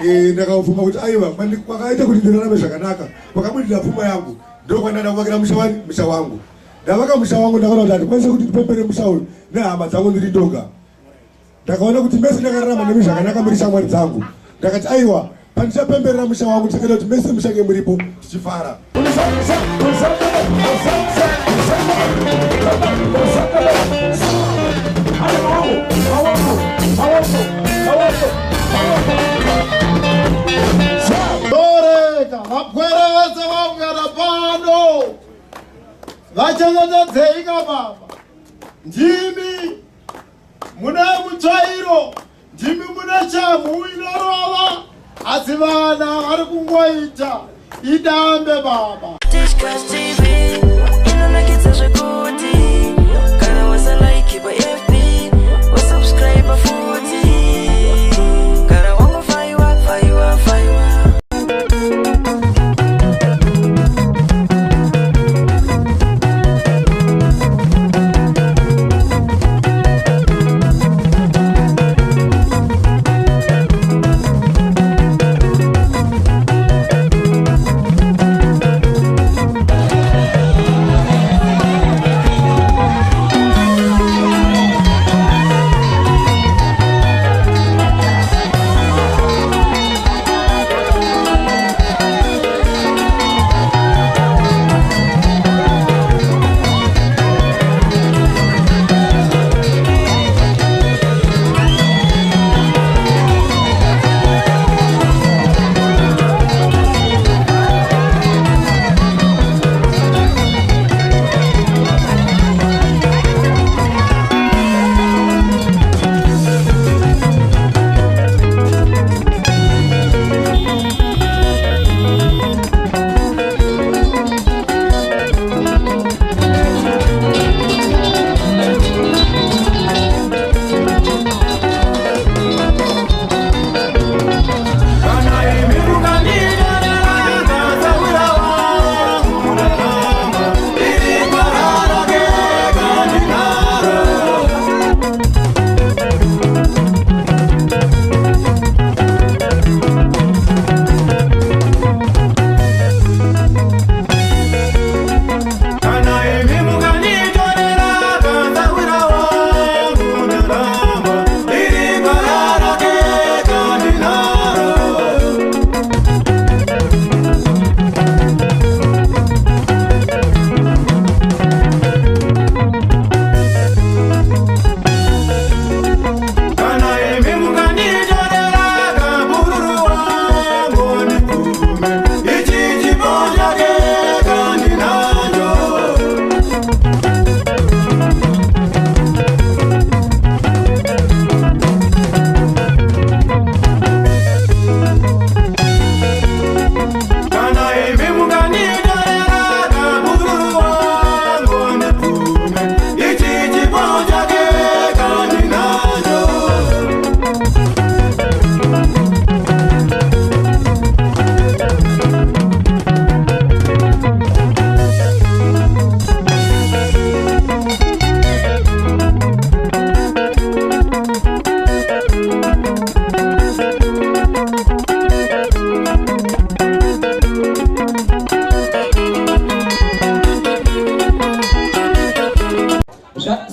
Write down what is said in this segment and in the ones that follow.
Eh, ndakabvuma kuti aiwa kwakaita kuti ndirarame zvakanaka kwakabudira pfuma yangu ndokwandada kuvakira musha wani musha wangu ndavaka musha wangu ndakaona kuti handikwanise kuti ndipembere musha uyu nehama dzangu ndiri ndoga ndakaona kuti mese ndakararama nemi zvakanaka muri shamwari dzangu ndakati aiwa pandichapemberera musha wangu ndichakaita kuti mese muchange muripo tichifara Toreka vapwere vese vaungana pano vachengetedzei ka baba ndimi mune mutsvairo ndimi mune shamhu inorova asi vana vari kungoita idambe baba Tichkach TV inonakidza zvekuti kana wasalike paFB wasubscribe futi kana wangofaiwa faiwa faiwa.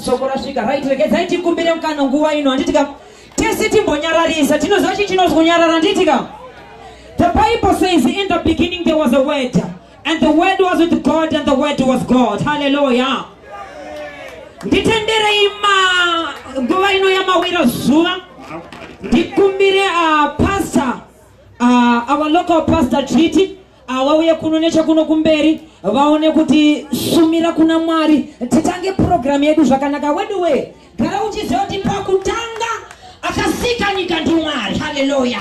Soko rasvika right regedzai tikumbire mukana nguva ino handiti ka tese timbonyararisa tinoziva chii chinonzi kunyarara handiti ka. The Bible says in the beginning there was a word and the word was with God and the word was God. Hallelujah. Nditenderei ma nguva ino yamawira zuva ndikumbire pastor our local pastor Jiti vauye kuno nechekuno kumberi vaone kuti sumira kuna Mwari titange program yedu zvakanaka. Weduwe gara uchiziva kuti pakutanga akasika nyika ndiMwari. Haleluya.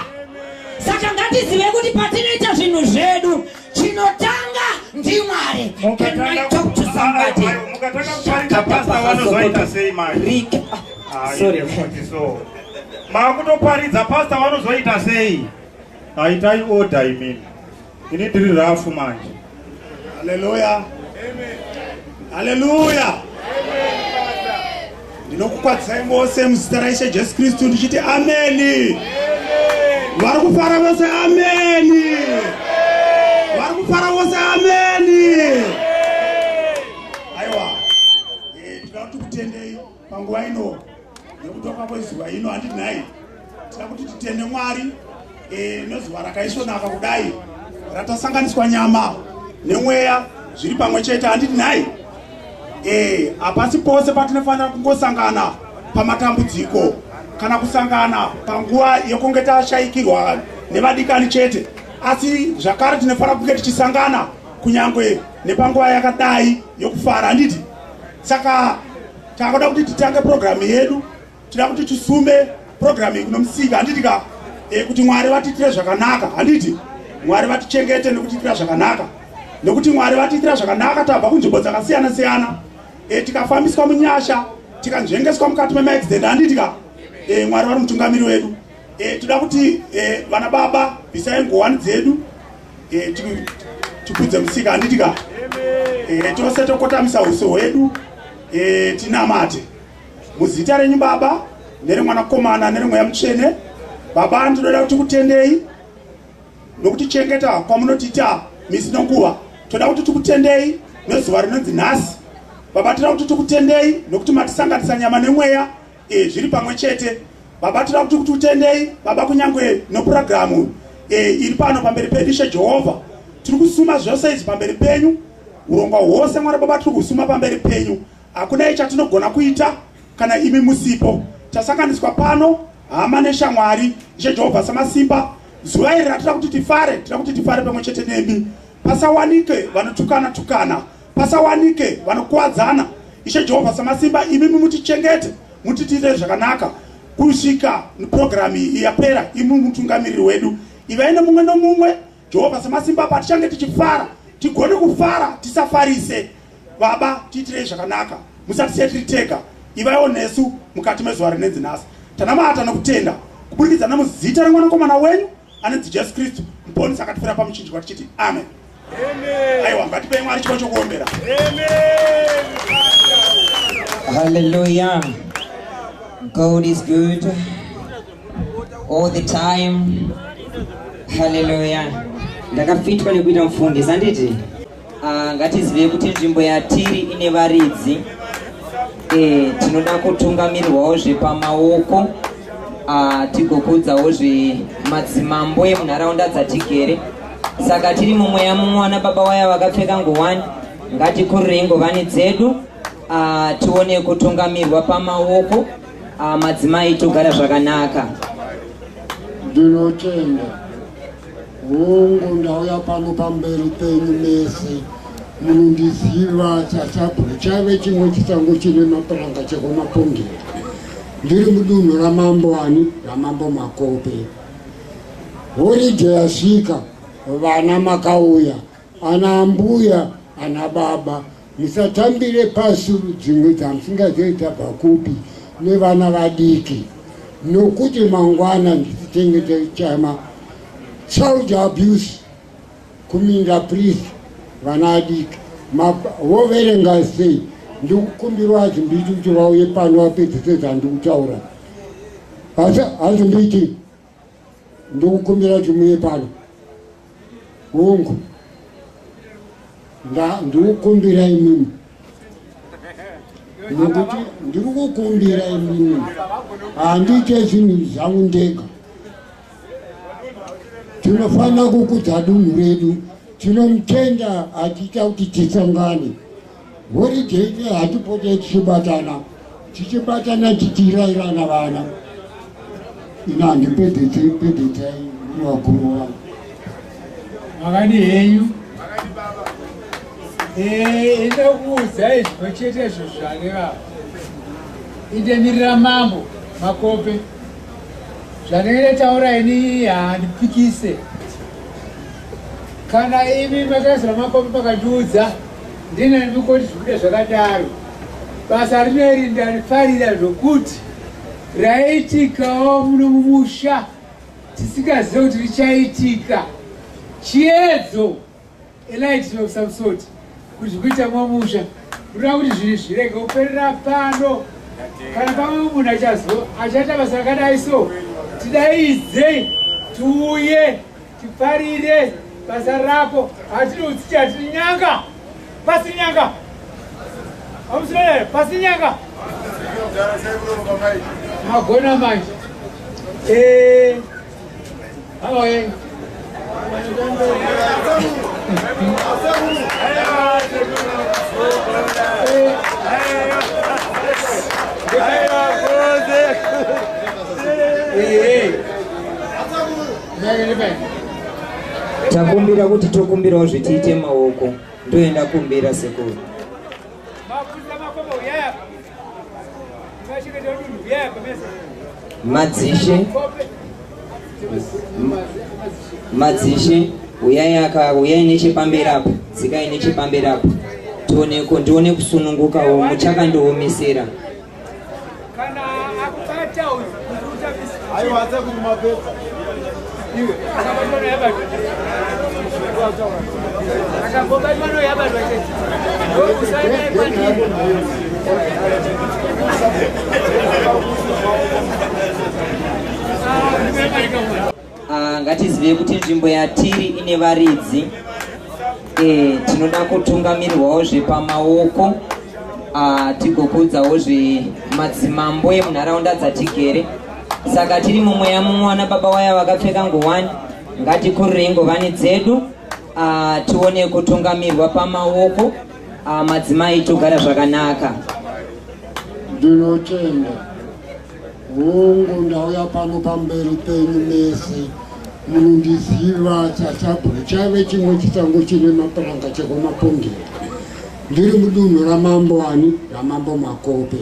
Saka ngatizive kuti patinoita zvinhu zvedu chinotanga ndiMwari. Can I talk to somebody? Mukatanga kuparidza pastor vanozoita sei manje? Sorry. So makutoparidza pastor vanozoita sei? Aitai order imini. Ini ndiri rafu manje. Haleluya. Amen. Haleluya. Ndinokukwazisai mose muzita raIshe Jesu Kristu ndichiti ameni. Vari kufara vose, ameni. Vari kufara vose, ameni. Aiwa, tinoda kuti kutendei panguva ino nekutoka kwezuva ino, handiti nhai? Tinoda kuti titende Mwari nezuva rakaisvonaka kudai ratasanganiswa nyama nemweya zviri pamwe chete, handiti nhai? Hapasi pose patinofanira kungosangana pamatambudziko kana kusangana panguva yekunge tashayikirwa nevadikani chete, asi zvakare tinofanira kunge tichisangana kunyangwe nepanguva yakadai yokufara, handiti? Saka takuda kuti titange purogiramu yedu. Tida kuti tisume purogiramu iyi kunomusika, handiti ka? Kuti Mwari vatiitire zvakanaka, handiti? Mwari vatichengete nekutiitira zvakanaka, nekuti Mwari vatiitira zvakanaka. Tabva kunzvimbo dzakasiyana siyana, tikafambiswa munyasha, tikanzvengeswa mukati memaaccident, handiti ka? Mwari vari mutungamiri wedu. Toda kuti vana baba bvisai ngowani dzedu, tikudze musika, handiti ka? Tose tokotamisa uso hwedu, tinamate muzita renyu Baba, neremwanakomana, neremweya mutsvene. Baba, ndinoda kuti kutendei nokutichengeta kwamunotiita misi nenguva. Toda kuti tikutendei nezuva rinonzi nhasi. Baba, toda kuti tikutendei nokuti matisanganisa nyama nemweya zviri pamwe chete. Baba, toda kuti tikutendei, Baba, kunyange nepurogiramu iri pano pamberi pedu. Ishe Jehovha, tiri kusuma zvose izvi pamberi penyu, urongwa hwose. Mwari Baba, tiri kusuma pamberi penyu. Hakuna chatinogona kuita kana imi musipo. Tasanganiswa pano hama neshamwari. Ishe Jehovha Samasimba, zuva iri ratida kuti tifare, tida kuti tifare pamwe chete nemi. Pasawanike vanotukana tukana, pasawanike vanokuwadzana. Ishe Jehovha Samasimba, imimi mutichengete, mutitiite zvakanaka kusvika purogiramu iyi yapera. Imi mutungamiriri wedu, ivai nemumwe nomumwe. Jehovha Samasimba, patichange tichifara, tigone kufara, tisafarise. Baba, tiitirei zvakanaka, musatisiye tiri tega. Ivaiwo nesu mukati mezuva rinenzi nhasi. Tanamata nokutenda kuburikidza nemuzita remwanakomana wenyu anonzi Jesu Kristu, muponisi akatifira pamuchinjikwa, tichiti amen. Aiwa, ngatipei Mwari chipo chokuombera. Hallelujah. God is good all the time. Hallelujah. Ndakafitwa nekuita mufundisi, handiti? Ngatizive kuti nzvimbo yatiri ine varidzi. Tinoda kutungamirirwawo zvepamaoko, tigokudzawo zvemadzimambo emunharaunda dzatigere. Saka tiri mumweya mumwe, wana baba waya vakapfeka ngowani, ngatikurirei ngovani dzedu, tione kutungamirwa pamaoko. Madzimai, togara zvakanaka. Ndinotenda. Hongu, ndauya pano pamberi penyu mese munondiziva sasabhuku. Chaive chimwe chisango chine mapuranga chekuMapongera. Ndiri mudunhu ramambo ani, ramambo Makope. Holiday yasvika, vana makauya, ana ambuya, ana baba, musatambire pasi dzimwe dzamusingazivi dzabva kupi nevana vadiki, nokuti mangwana ndititenge chama child abuse kuminda. Please, vana vadiki voverenga sei? Ndikukumbirwa Hazimbiti kuti vauye pano vapedzise zvandikutaura. Asi Hazimbiti, ndikukumbira kuti muye pano. Hongu, ndikukumbira imimi, nokuti ndiri kukumbira imimi, handiite zvinhu zvangu ndega. Tinofanira kukudza dunhu redu. Tinomutenda achiita kuti tisangane. Holiday hatipotei tichibatana, tichibatana, tichirayirana vana. Ina handipedzese, pedzesai vakuru vangu. Makadi henyu? Enda kuudzai zvimwe chete izvo zvareva. Indemirira mambo Makope. Zvanenge ndataura ini handipikise. Kana imi makaisira Makope pakandiudza, ndina mikoti zvikuda zvakadaro. Basa rineri ndarifarira zvokuti raitikawo muno mumusha tisingazive kuti richaitika. Chiedzo, a light of some sort, kuti kuita mamusha kuda kuti zvinhu zvirege kuperera pano. Kana pamwe munhu achazo achaita basa rakadai, so tidaidzei. Tiuye tifarire basa rako. Hatiri utsichi, hatiri nyanga. Pasi nyanga. Amusinere, pasi nyanga. Magona manje. Eh. Halo eh. Takumbira kuti tokumbirawo zvitiite maoko. Ndoenda kumbira sekuru. Madzishe, madzishe, uyai aka, uyai nechepamberi apo, dzikai nechepamberi apo, tioneko, ndione kusunungukawo, muchakandiomisera. Kana akubata uyu kuti utambise. Aiwa, asekuru mapedza. Iwe, akabatwa noyabatwa. Akangobatwa noyabatwa chete. Ndokusainai kwandiri. Ngatizive kuti nzvimbo yatiri ine varidzi. Tinoda kutungamirirwawo zvepamaoko, tigokudzawo zvemadzimambo emunharaunda dzatigere. Saka tiri mumweya mumwe wana baba waya vakapfeka ngowani, ngatikurirei ngovani dzedu, tione kutungamirwa pamaoko, madzimai togara zvakanaka. Ndinotenda. Hongu, ndauya pano pamberi penyu mese. Munondiziva sasabhuku, chaive chimwe chisango chine mapuranga chekwamapongera. Ndiri mudunhu ramambo ani? Ramambo Makope.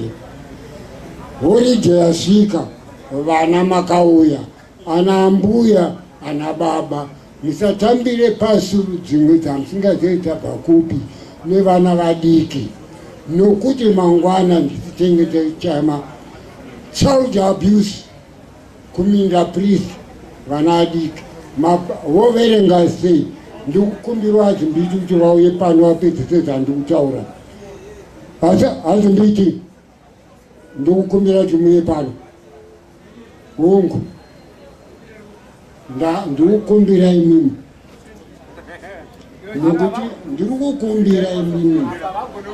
Horijo yasvika, vana makauya, ana ambuya, ana baba, musatambire pasi dzimwe dzamusingazivi dzabva kupi nevana vadiki, nokuti mangwana ndisitenge chama child abuse kuminda priest vana vadiki voverenga sei. Ndikukumbirwa azimbiti kuti vauye pano vapedzise zvandikutaura. Asi azimbiti ndikukumbira kuti muye pano. Hongu, ndikukumbira imimi, nokuti ndiri kukumbira imimi,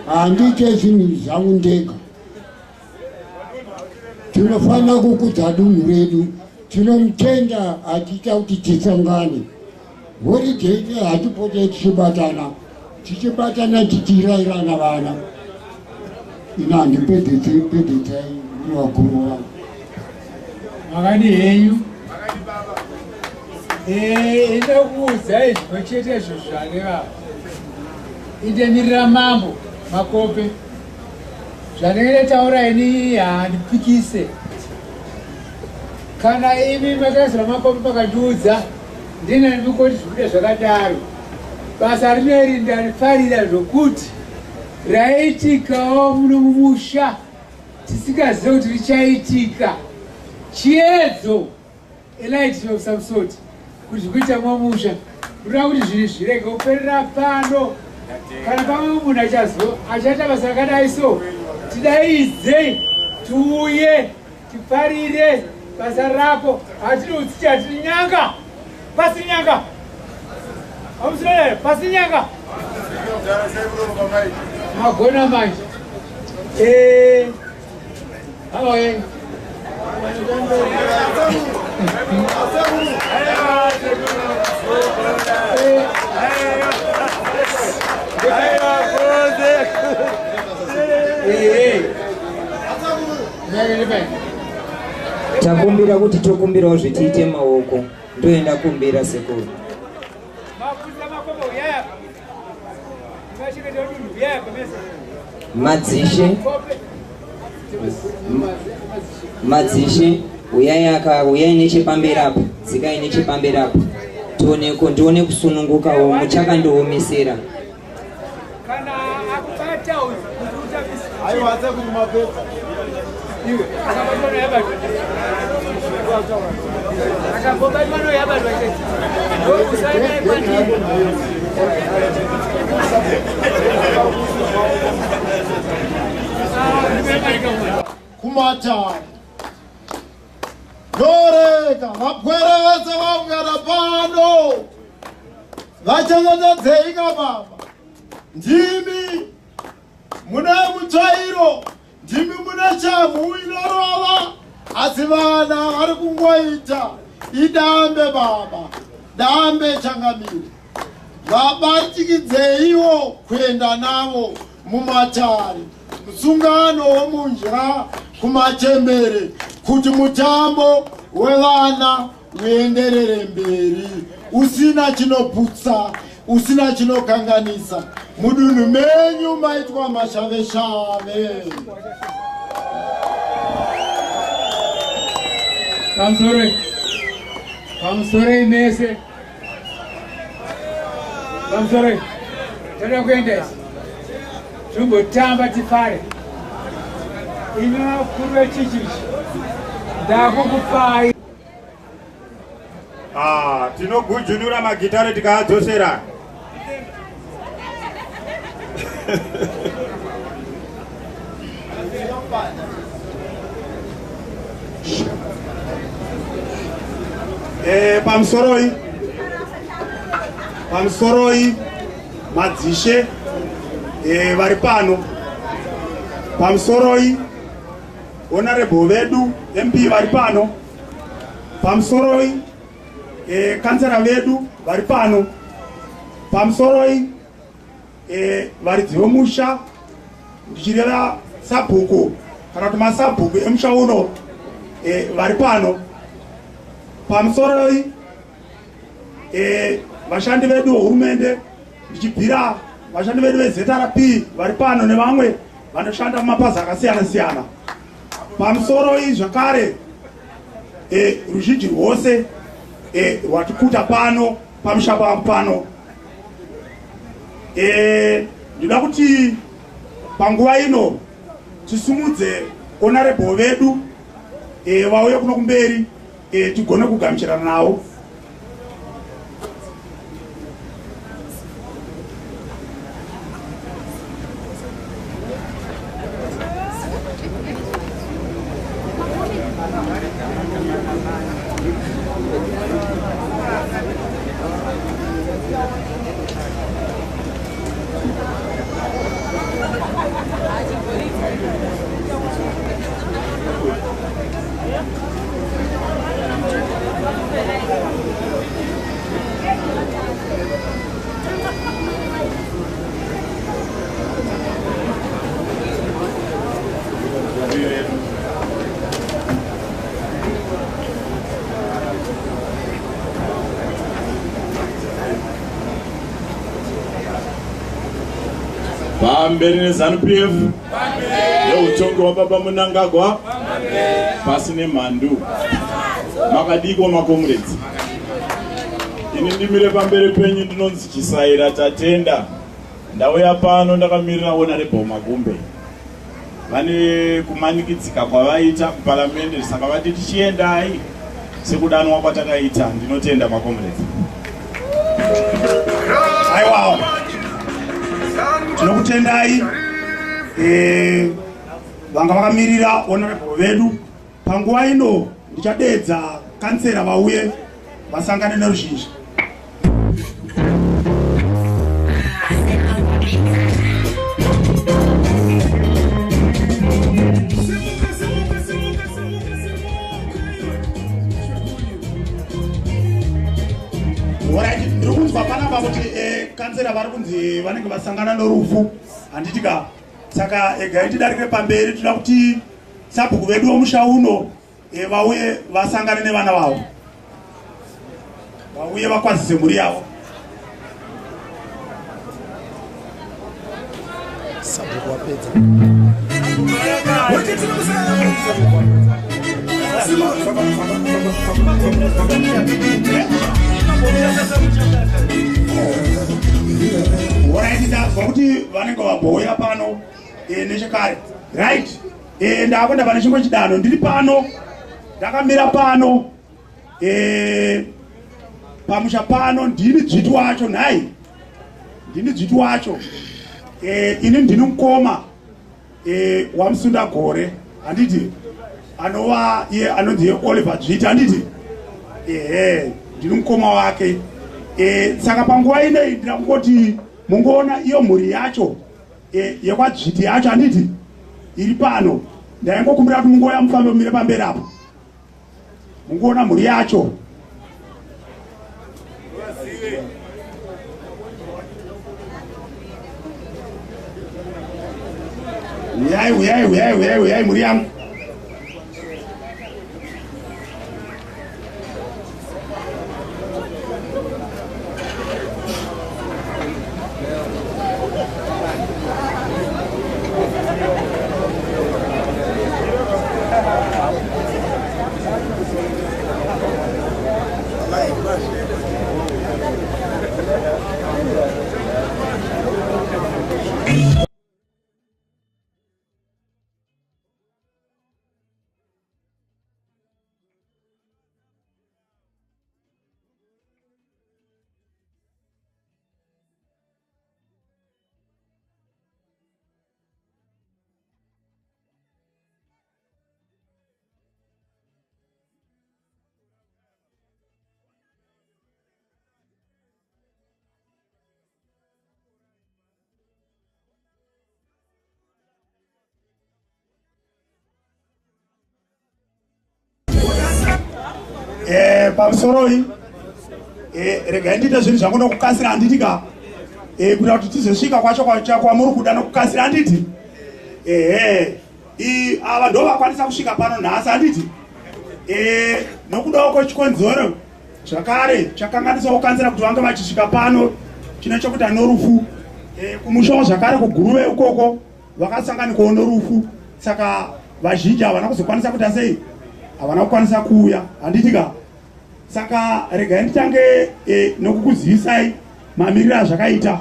handiite zvinhu zvangu ndega. Tinofanira kukudza dunhu redu, tinomutenda achiita kuti tisangane. Holiday hatipote tichibatana, tichibatana tichirayirana vana. Ina handipedzese, pedzesai vakuru vangu. Makadi henyu? Inoda kuudzai zvimwe chete izvo zvareva. Indemirira mambo Makope. Zvanenge ndataura ini handipikise. Kana imi makaisira makope pakandiudza, ndine ndikoti zvibude zvakadaro. Basa rineri ndarifarira zvokuti raitikawo muno mumusha tisingazive kuti richaitika. Chiedzo elight of some sort kuti zvikuita mumusha. Ndoda kuti zvinhu zvirege kuperera pano. Kana pamwe munhu achaita basa rakadai so, tidaidzei tiuye tifarire basa rako. Hatiri utsichi, hatiri nyanga. Pasi nyanga. Amusinere, pasi nyanga. Magona manje. Halo eh. Takumbira kuti tokumbirawo zvitiite maoko. Ndoenda kumbira sekuru. Madzishe, madzishe, uyai aka, uyai nechepamberi apo, dzikai nechepamberi apo, tioneko, ndione kusunungukawo, muchakandiomisera. Kana akubata uyu kuti utambise. Aiwa, asekuru mapedza. Iwe, akabatwa noyabatwa. Akangobatwa noyabatwa chete. Ndokusainai kwandiri. Kumatare. Norega vapwere vese vaungana pano, vachengetedzei ka baba. Ndimi mune mutsvairo, ndimi mune shamhu inorova, asi vana vari kungoita idambe baba, dambe changamire. Vabatikidzeiwo kuenda navo mumatare, musungano womunjira kumachembere, kuti mutambo wevana uenderere mberi usina chinoputsa, usina chinokanganisa. Mudunhu menyu maitwa mashaveshave. Pamusoroi, pamusoroi mese, pamusoroi, toda kuenda isi tombotamba tifare. Imi vakuru vechichichi ndakukupai. Ah, tinogujunura magitare tikaadzosera. Pamusoroi, pamusoroi madzishe vari pano. Pamusoroi honorable vedu MP vari pano. Pamusoroi kansera vedu vari pano. Pamusoroi varidzi vemusha, ndichireva sabhuku kana kuti masabhuku emusha uno vari pano. Pamusoroi vashandi vedu vehurumende, ndichibvira vashandi vedu veZRP vari pano nevamwe vanoshanda mumapazi akasiyana siyana. Pamusoroi zvakare ruzhinji rwose rwatikuta pano pamusha pangu pano. Ndinoda kuti panguva ino tisumudze honorable vedu vauye kuno kumberi, tigone kugamuchirana navo. Pamberi neZANU PF neutongi wababa Mnangagwa, pasi nemhandu. Makadiko makomrades? Ini ndimire pamberi penyu ndinonzi Chisaira Tatenda. Ndauya pano ndakamirira Honorable Makumbe. Vane kumanikidzika kwavaita kuparamende, saka vati tichiendai sekudanwa kwatakaita. Ndinotenda makomrades. Aiwa, tinokutendai vanga vakamirira honorable vedu. Panguva ino ndichadeedza kansera vauye vasangane neruzhinji. Alright, ndiri kunzwa panapa kuti kansera vari kunzi vanenge vasangana norufu, handiti ka? Saka egai tidarike pamberi, toda kuti sabhuku vedu vomusha uno vauye vasangane nevana vavo, vauye vakwazise mhuri yavo. Sabhuku wapedza. Alright, ndazwa kuti vanenge vabhoya pano nechekare. Right, ndakwenda pane chimwe chidanho. Ndiri pano, ndakamira pano pamusha pano. Ndini dzviti wacho nhai, ndini dzviti wacho. Ini ndini mukoma waMusundagore, handiti? anova iye anonzi Oliver Dzviti, handiti? Ehe, ndini mukoma wake. Saka panguva inei ndira kungoti mungoona iyo mhuri yacho yekwaDzviti yacho, handiti, iri pano. Ndaingokumbira kuti mungouya mufambe mumire pamberi apo, mungoona mhuri yacho. Uyai, uyai, uyai, uyai, uyai mhuri yangu. Pamusoroi, regai ndiite zvinhu zvangu nokukasira, handiti ka? Kuita kuti tizosvika kwacho kwamuri kuda nokukasira, handiti? Ehe, ava ndo vakwanisa kusvika pano nhasi, handiti? Nokudawo kwechikonzero zvakare chakanganisawo kukanzira kuti vange vachisvika pano, chine chokuita norufu. Kumushawo zvakare kuGuruve ukoko vakasanganikwawo norufu, saka vazhinji havana kuzokwanisa kuita sei, havana kukwanisa kuuya, handiti ka? Saka regai nditange nokukuzivisai mamiriro azvakaita.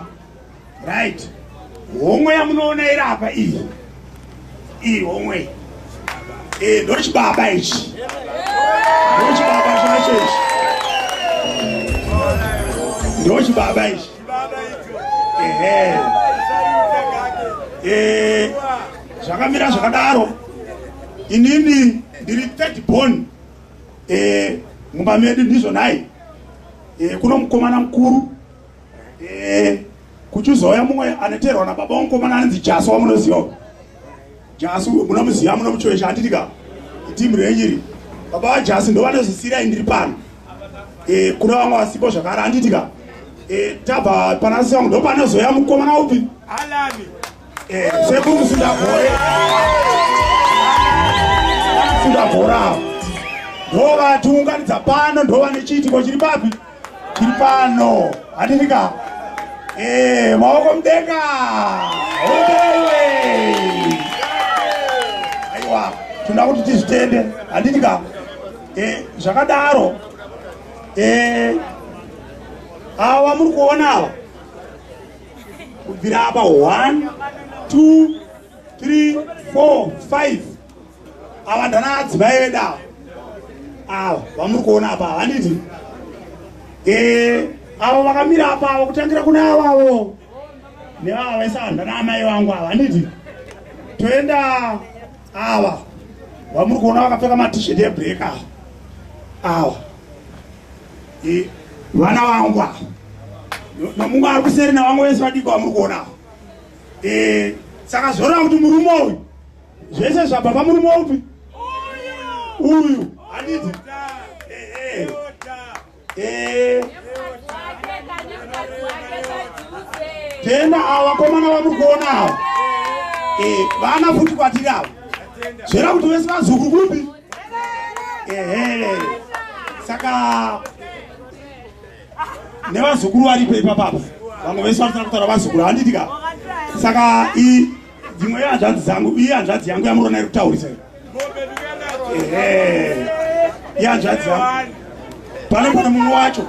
Right, homwe yamunoona iri apa iyi, iyi homwe ndochibaba ichi, ndochibaba chacho ichi, ndochibaba ichi. Ehe, zvakamira zvakadaro. Inini ndiri third born mumba medu, ndizvo nhai? Kuno mukomana mukuru, kuchizouya mumwe anoteerwa nababa womukomana anonzi Jasu, wamunoziva Jasu, munomuziva, munomuchoesha, handiti ka? Itimu renyiri baba vaJasu ndo vanozisirai ndiri pano. Kuna vamwe vasipo zvakare, handiti ka? Tabva pana sisi vangu, ndo panozoya mukomana upi? Sekuru Musundagore. Musundagore avo ndo vatiunganidza pano, ndo vane chiitiko chiri papi, chiri pano, handiti ka? Maoko mudenga, obewe. Aiwa, tinoda kuti tizvitende, handiti ka? Zvakadaro, ava muri kuona ava kubvira apa 1 2 3 4 5, ava ndana adzimai vedu ava, ava vamuri kuona apa, handiti? Avo vakamira apa avo, kutangira kuna avavo nevava vese, ava ndana amai vangu ava, handiti? Toenda ava vamuri kuona vakapfeka matisheti eblack ava, ava vana vangu ava, nomumwe ari kuseri, navamwe vese vadiki vamuri kuona ava. Saka zvoreva kuti murume uyu zvese zvabva pamurume upi? Uyu, handiti? Tenda ava vakomana vamuri kuona ava, vana futi kwatiri ava, zvoreva kuti vese vazukuru kupi? Ehe, saka nevazukuru varipo ipapapa, vamwe vese varisina kutaura vazukuru, handiti ka? Saka dzimwe hanzvadzi dzangu, iyi hanzvadzi yangu yamurona iri kutaurisa, ehe, ihanzvadzi yangu pano, pane mumwe wacho.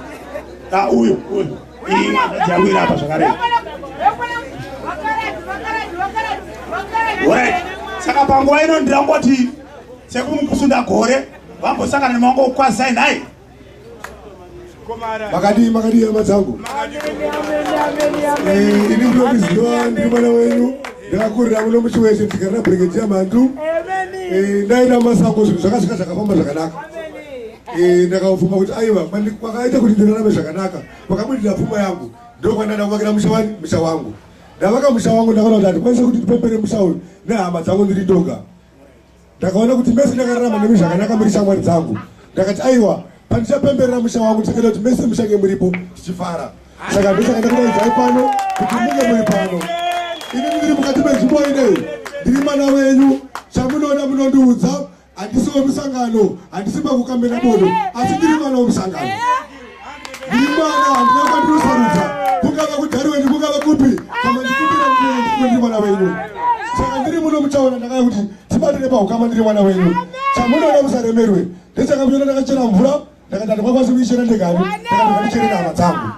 Uyu, uyu, iyi hanzvadzi yangu iri apa zvakare. Alright, saka panguva ino ndirangoti sekumukusunda gore vambosangana nemango kukwazisai nhai. Makadii, makadii hama dzangu? Ini ndinokuziva, ndiri mwana wenyu, ndakakurira muno muChiweshe, ndigara naBrigadier Mhandu. Ndaenda mumasango, zvinhu zvakasvika zvakafamba zvakanaka. Ndakafunga kuti aiwa, kwakaita kuti ndirarame zvakanaka, kwakabudira pfuma yangu, ndokwandada kuvakira musha wani, musha wangu. Ndavaka musha wangu, ndakaona kuti handikwanisi kuti ndipembere musha uyu nehama dzangu ndiri ndoga. Ndakaona kuti mese ndakararama nemi zvakanaka, muri shamwari dzangu. Ndakati aiwa, pandichapemberera musha wangu ndichakaita kuti mese muchange muripo tichifara. Saka ndosaka ndakudaidzai pano kuti munge muri pano. Ini ndiri mukati menzvimbo ineyi, ndiri mwana wenyu. Chamunoona munondiudza. Handisi wemusangano, handisi pakukambena bodo, asi ndiri mwana wemusangano. Ndiri mwana, handina kwandinosarudza, kungava kudhariweni, kungava kupi, kana ndikumbira ndiri mwana wenyu. Saka ndiri muno muchaona, ndakaya kuti tibatire paukama, ndiri mwana wenyu. Chamunoona musaremerwe. Ndechakamuona ndakachera mvura, ndakati handikwanisi kuichera ndegani, ndakati ndichere nehama dzangu,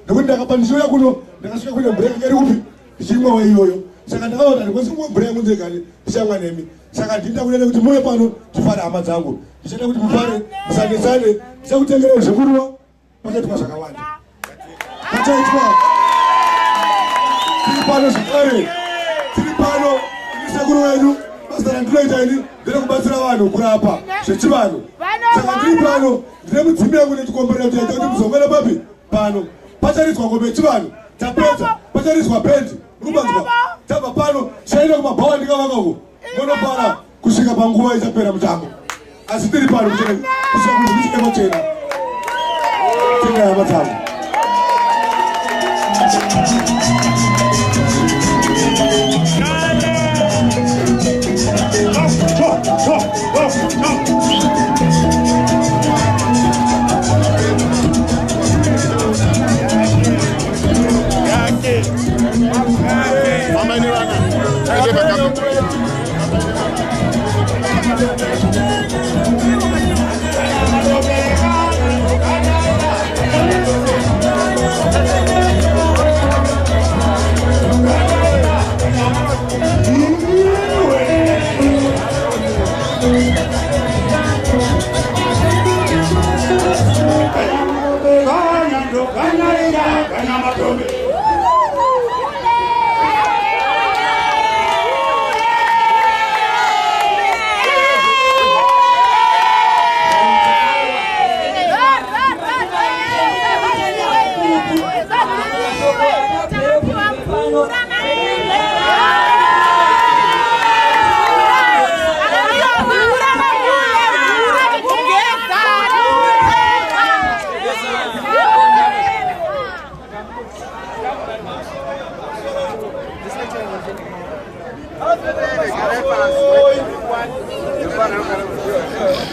nekuti ndakapa ndichiuya kuno ndakasvika kune mvura yanga iri kupi ndichimwawo iyoyo. Saka ndakaona handikwanisi kumwa mvura yangu ndegani, ndichamwa nemi. Saka ndinoda kunena kuti muve pano tifare, hama dzangu. Ndichada kuti mufare, musanetsane. Ndichakutengerai zvekurwa, pakaitwa zvakawanda, pachaitwa. Tiri pano zvakare, tiri pano. Ini sekuru wedu, basa randinoita ini nderekubatsira vanhu kurapa zvechivanhu. Saka ndiri pano, ndine mudzimi yangu nechikomborero kuti yaita kuti muzongana papi pano. Pacharidzwa ngombe yechivanhu, tapedza pacharidzwa bhendi rubanzwa. Tabva pano tichaenda kumabhawa ndikavaka uko, monopara kusvika panguva ichapera mutambo. Asi tiri pano kusvika kuti kusvike pachena. Tenda hama dzangu.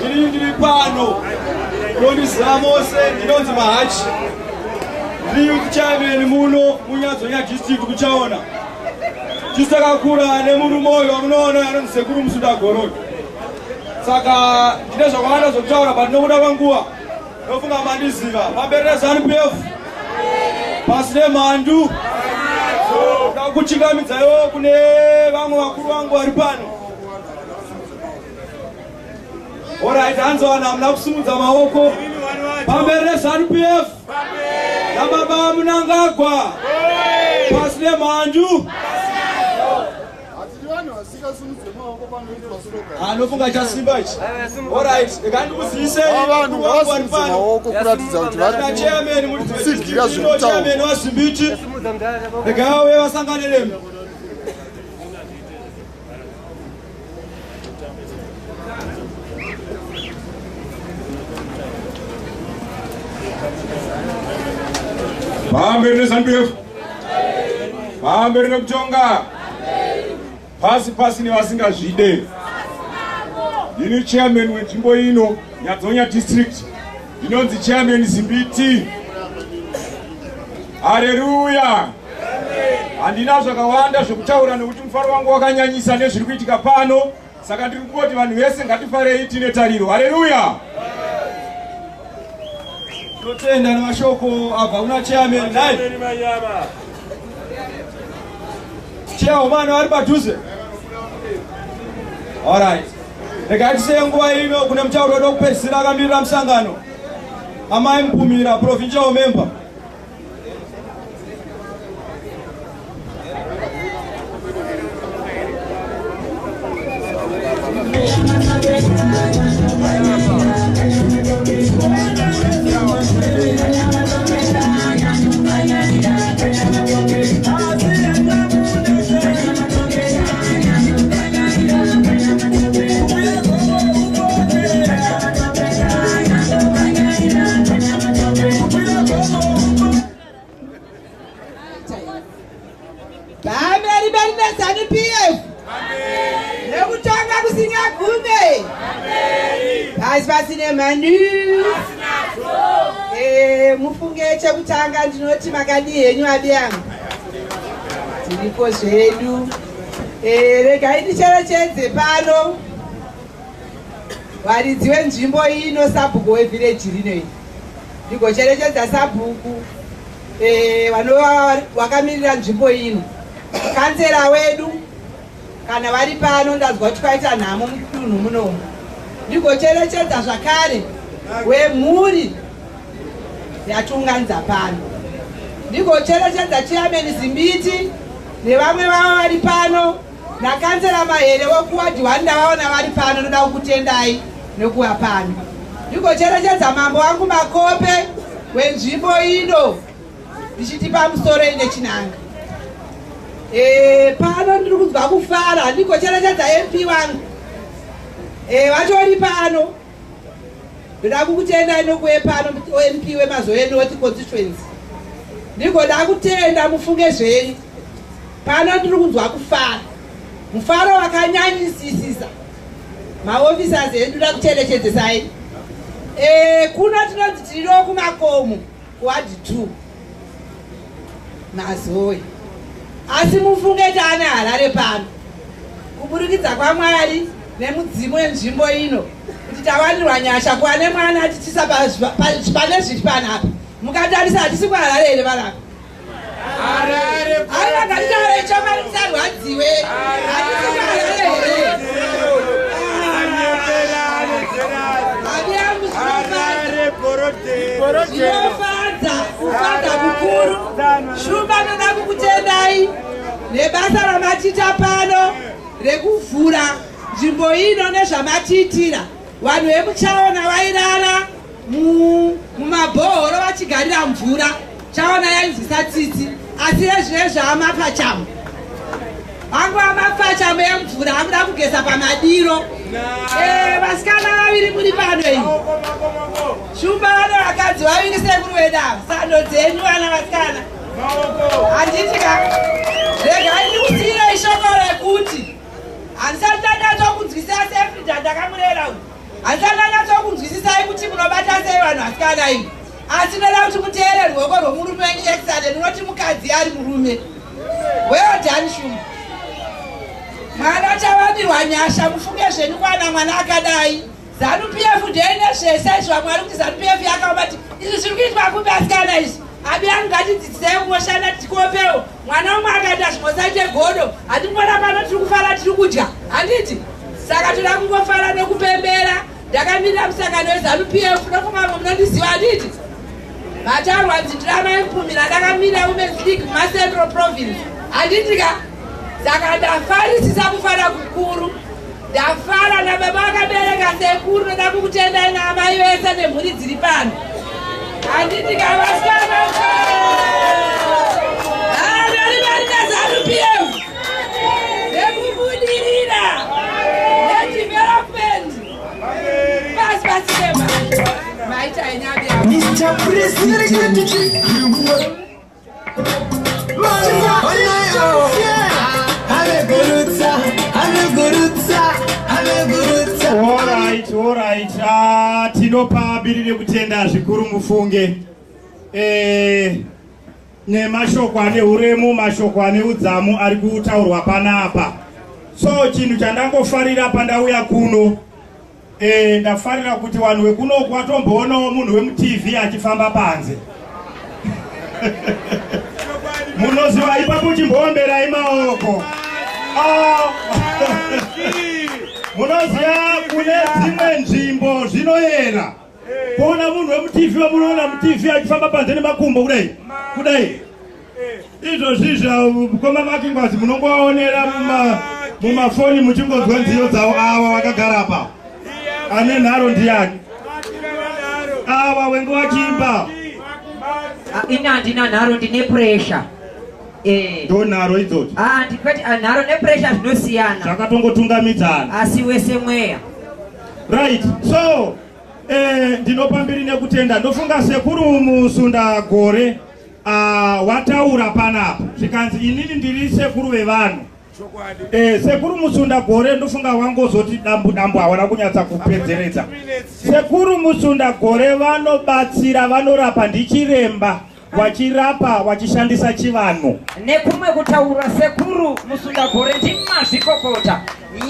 Ini ndiri pano, munondiziva mose, ndinonzi Mahachi, ndiri youth chairman muno muNyadzonya district. Kuchaona tisu takakura nemurume uyu wamunoona anonzi Sekuru Musuda Goroi. Saka ndine zvakawanda zvokutaura, but nokuda kwenguva ndofunga mandiziva. Pamberi neZANU PF, pasi nemhandu. Da kuchingamidzaiwo kune vamwe vakuru vangu vari pano. Alright, hanzi vanhu hamuna kusimudza maoko. Pamberi neZANU PF nababa Munangagwa, pasi nemhandu. Anofunga chasimba ichi. Alright, rega ndikuzivise Vanhu ngavasimudze maoko kuratidza kuti vari chairman kutsigira zviri chairman waZimbiti, rega vauye vasangane nemi. Pamberi neZANU PF, pamberi nekutonga, pasi pasi nevasingazvide. Ndini chairman wenzvimbo ino, Nyadzonya district, ndinonzi Chairman Zimbiti. Hareruya! Handina zvakawanda zvekutaura nekuti mufaro wangu wakanyanyisa nezviri kuitika pano. Saka ndiri kungoti vanhu vese ngatifarei, tine tariro. Hareruya! Tinotenda nemashoko abva kuna chairman. Nai chairman vari padhuze. Alright, regai tiseye nguva ino kune mutauro wedu wekupedzisira akamirira musangano, Amai Mupumira, provincial member. Pamberi peri neZanu PF nekutanga kusingagume pasi pasi nemhandu. Mufunge chekutanga ndinoti makadii henyu abi yangu, tiripo zvedu. Regai ndicherechedze pano varidzi venzvimbo ino, sabhuku wevhireji rino iri, ndigocherechedza sabhuku vanova vakamirira nzvimbo ino, kansela wedu kana vari pano, ndazwa kuti kwaita nhamo mudunhu munomu. Ndigocherechedza zvakare wemhuri yatiunganidza pano, ndigocherechedza chairman Zimbiti nevamwe vavo vari pano, nakansela Mahere wekuwadhi 1 ndavaona vari pano, ndoda kukutendai nekuva pano. Ndigocherechedza mambo wangu Makope wenzvimbo ino, ndichiti pamusoro ine chinanga. Pano ndiri kunzwa kufara, ndigocherechedza MP wangu vatori pano, ndoda kukutendai nokuve pano MP weMazoe North constituency. Ndigoda kutenda mufunge zvenyu pano, ndiri kunzwa kufara, mufaro wakanyanyisisisa. Maofficers edu da kucherechedzesai. Kuno tinonzi tiriwo kumakomo kuwadhi 2 Mazoe, asi mufunge taane Harare pano kuburikidza kwaMwari nemudzimu wenzvimbo ino, kuti tawanirwa nyasha kuva nemwana tichisa pane zviri panapa. Mukatarisa, hatisi kuHarare here vanapa? Aiwa, ngatitaure chokwadi, musarwadziwe. Hatisi kuHarare here? Abi yangu, zvinofadza, kufadza kukuru. Shumba, ndoda kukutendai nebasa ramatiita pano rekuvhura nzvimbo ino nezvamatiitira. Vanhu vemuchaona vairara mumabhohoro vachigarira mvura, chaona yainzwisa tsitsi, asi rezvinezvi amapfachamu vangu, amapfachamu emvura akuda kugeza pamadiro. Vasikana vaviri muri pano iyi, Shumba, vane vakadzi vaviri, sekuru vedu ava, sando dzenyu vana vasikana, handiti ka? Regai ndikusiyirei shoko rekuti handisati ndanyatsokunzwisisa sefrida ndakamurera uyu, handisati ndanyatsokunzwisisai kuti munobata sei vanhu vasikana iyi, asi ndoda kuti muteere ruoko rwomurume wenyu. Excellent, unoti mukadzi ari murume. Well done, Shumba. Mwana chawanirwa nyasha, mufunge zvenyu kwana mwana akadai. ZANU PF ndeine zvese izvi. Vamwe vari kuti ZANU PF yakaoma ti izvi zviri kuitwa kupi asikana izvi? Abi yangu, ngatidzidzisei kungoshanda tikopewo mwana umwe akaita zvimosaite godo. Handingona pano tiri kufara, tiri kudya, handiti? Saka toda kungofara nokupembera. Ndakamirira musangano weZANU PF, nofunga vamwe munondiziva, handiti? Mataurwa nzi ndiramai Mupumira, ndakamirira Women's League mumaCentral Province, handiti ka? Saka ndafarisisa, kufara kukuru, ndafara nababa vakabereka sekuru. Ndoda kukutendai naamai vese nemhuri dziri pano, handiti ka vasikana? Pamberi peri neZANU PF nekubudirira nedevelopment. Pasi pasi nema maita enyabi. Mr. President. Alright, alright. Ah, tinopa biri nekutenda zvikuru mufunge nemashoko ane uremu, mashoko ane udzamu ari kutaurwa panapa. So chinhu chandangofarira pandauya kuno, ndafarira kuti vanhu vekunoku vatomboonawo munhu wemuTV achifamba panze. Munoziva ipapo, chimboomberai maoko. Ah. Munoziva kune dzimwe nzvimbo zvinoyera kuona munhu wemuTV, wamunoona muTV achifamba panze nemakumbo kudai kudai. Izvozvi zvakoma Makingwazi munongovaonera muma Mumafoni muchingonzwa nziyo dzavo ava vakagara apa. Ane nharo ndiani? Ava wenge wachiimba. Ah, ini handina nharo, ndine pressure. Ndo nharo idzodzo. Ah, ndikwete, ah, nharo nepressure zvinosiyana. Zvakatongotungamidzana. Asi wese mweya. Right, so ndinopa mbiri nekutenda. Ndofunga sekuru Musunda Gore wataura panapa zvikanzi inini ndiri sekuru vevanhu. Sekuru Musunda Gore ndofunga wangozoti dambu dambu, hawana kunyatsa kupedzeredza. Sekuru Musunda Gore vanobatsira, vanorapa, ndichiremba wachirapa wachishandisa chivanhu. Nekumwe kutaura, sekuru Musunda Gore ndimazvikokota,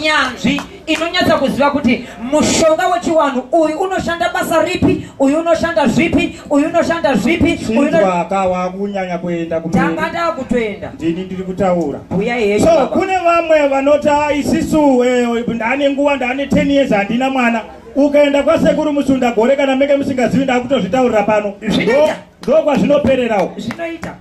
nyanzvi inonyatsa kuziva kuti mushonga wechiwanhu uyu unoshanda basa ripi, uyu unoshanda zvipi, uyu unoshanda zvipi, uyu Chinzwaka, wakunyanya kuenda kumberi. Tanga ndakutoenda. Ndini ndiri kutaura. Bhuya yenyu, So baba. kune vamwe vanoti, "Ah, isisu ndane nguva, ndane 10 years handina mwana." Ukaenda kwasekuru Musunda Gore, kana meke musingazivi, ndakutozvitaurira pano. Zvinoita. Ndo kwazvinopererawo. Zvinoita.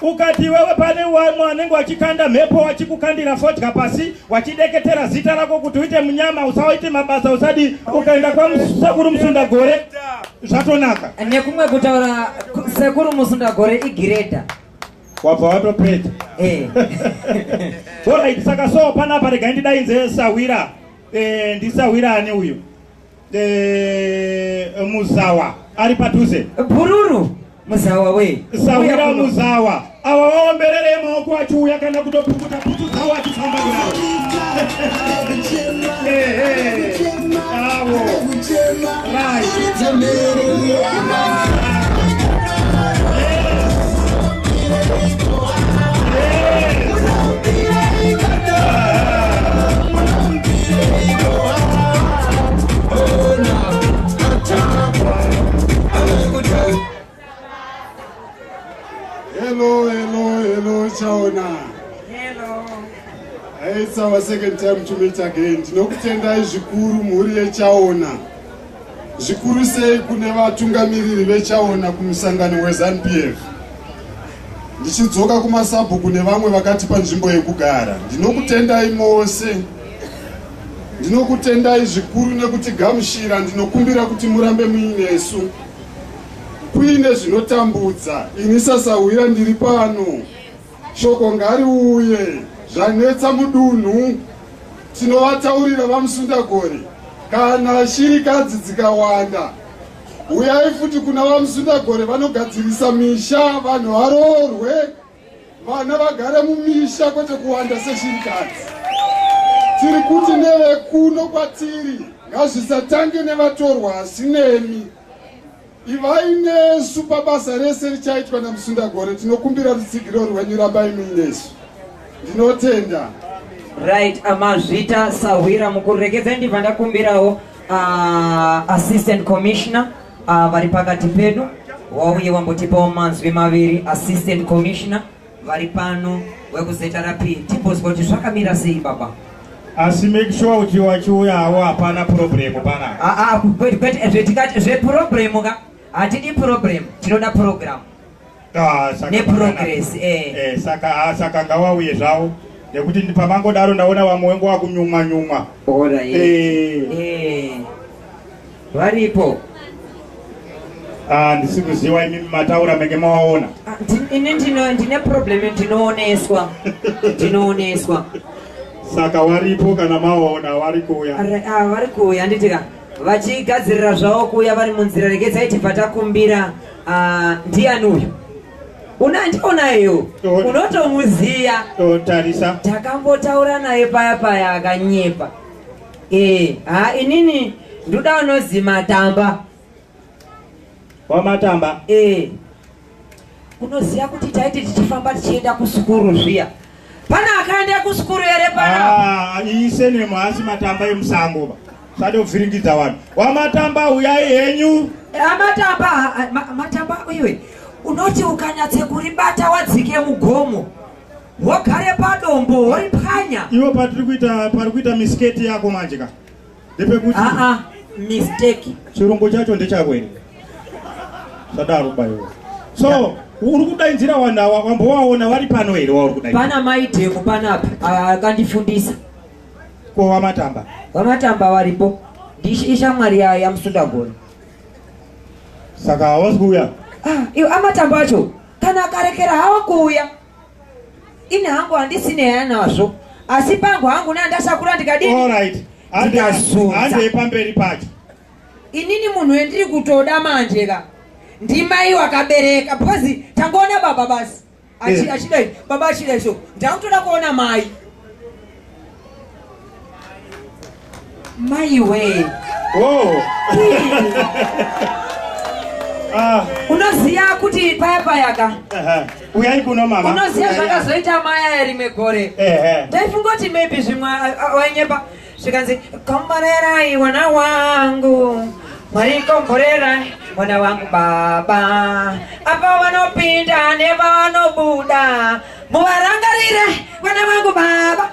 Ukati iwewe pane vamwe vanenge vachikanda mhepo, vachikukandira fodya pasi, vachideketera zita rako kuti uite munyama, usaite mabasa, usadi, ukaenda kwasekuru Musunda Gore zvatonaka. Nekumwe kutaura, sekuru Musunda Gore igiredha. Wabva watopedza. Alright, saka so panapa regai ndidainze sawira. Ndisawira ani uyu? Muzawa ari padhuze. Bhururu Muzawa we. Sawira Uya kuno. Muzawa ava vaomberere maoko achiuya kana kutopukuta putu dzavo achifamba kudaro. Ehe, avo right. Hello, hello, hello, Chaona. Hello. It's our second time to meet again. Ndinokutendai zvikuru mhuri yeChaona. Zvikuru sei kune vatungamiriri veChaona kumusangano weZANU-PF. Ndichidzoka kumasabhuku nevamwe vakatipa nzvimbo yekugara. Ndinokutendai mose. Ndinokutendai zvikuru nekutigamuchira. Ndinokumbira kuti murambe muinesu. Kuine zvinotambudza, ini sasahwira ndiri pano. Shoko ngariuye, zvanetsa mudunhu. Tinovataurira vaMusundagore, kana shirikadzi dzikawanda, uyai futi kuna vaMusundagore, vanogadzirisa misha, vanhu varoorwe, vana vagare mumisha, kwete kuwanda seshirikadzi. Tiri kuti nevekuno kwatiri ngazvisatange nevatorwa, asi nemi ivai nesu pabasa rese richaitwa naMusundagore. Tinokumbira rutsigiro rwenyu, rambai muinesu. Ndinotenda. Right, amazvita sahwira mukuru. Regedzai ndibva ndakumbirawo assistant commissioner vari pakati pedu wauye wambotipawo manzwi maviri. Assistant commissioner vari pano wekuZRP, timbozwa kuti zvakamira sei, baba. Asi make sure kuti wachiuyawo hapana problem panapa. Ah, ah, kwete, kwete, zvetikati zveproblem ka, hatidi problem, tinoda program Ah, saka neprogress. Saka ngawauye zvavo nekuti pamangodaro ndaona vamwe wengu wakunyumwa nyumwa. Varipo. Ah, ndisi kuziva, imimi mataura menge mawaona. Ah, ini ndine problem, ndinooneswa, ndinooneswa. Saka waripo, kana mawaona wari kuuya. Ah, vari kuuya, handitika vachigadzirira zvavo kuuya, vari munzira. Regedzai tibva takumbira, ah, ndiani uyu? Una ndionayo, unotomuziya. Tarisa. Takambotaura naye paya paya akanyepa. Ha, inini ndoda unozi Matamba. WaMatamba. Unoziva kuti taiti tichifamba tichienda kusukuru zviya, pana akaenda kusukuru here pana? Ah, isenemo asi Matamba emusango ba sade kuvhiringidza vanhu. WaMatamba, uyai henyu. Amatamba, Matamba iwe, unoti ukanyatse kuribata wadzike mugomo, wogare padombo, woripwanya. Iwo patiri kuita, pari kuita mistake yako manje ka, ndepekuti Aa, mistake. Chirungu chacho ndechako here? Sadaro baiwe. So uri kudainzira vanhu ava, wambowaona vari pano here wauri kudainzira? Pana maidhemu panapa, akandifundisa. Ko wamatamba? Vamatamba varipo. Ishamwari yaMusundagore. Saka hawasi kuuya? Ah, iwo amatamba acho kana akarekera hawo kuuya, ini hangu handisine nazvo, asi pangu hangu nandasakura ndikadini. Alright. Ndikazunza. Handei pamberi pacho. Inini munhu wendiri kutoda manje ka ndimai wakabereka, because tangoona baba basi. Achidai baba achidai, so ndakutoda kuona mai. Mai we. Oh. Ah. Unoziva kuti paya payaka Uyai kuno mama. Unoziva Uyai. zvakazoita mai aya rimwe gore? Ndaifunga kuti maybe zvimwe wainyepa, zvikanzi, "Komborerai mwana wangu, Mwari komborerai mwana wangu baba, apa vanopinda nevanobuda muvarangarire mwana wangu baba."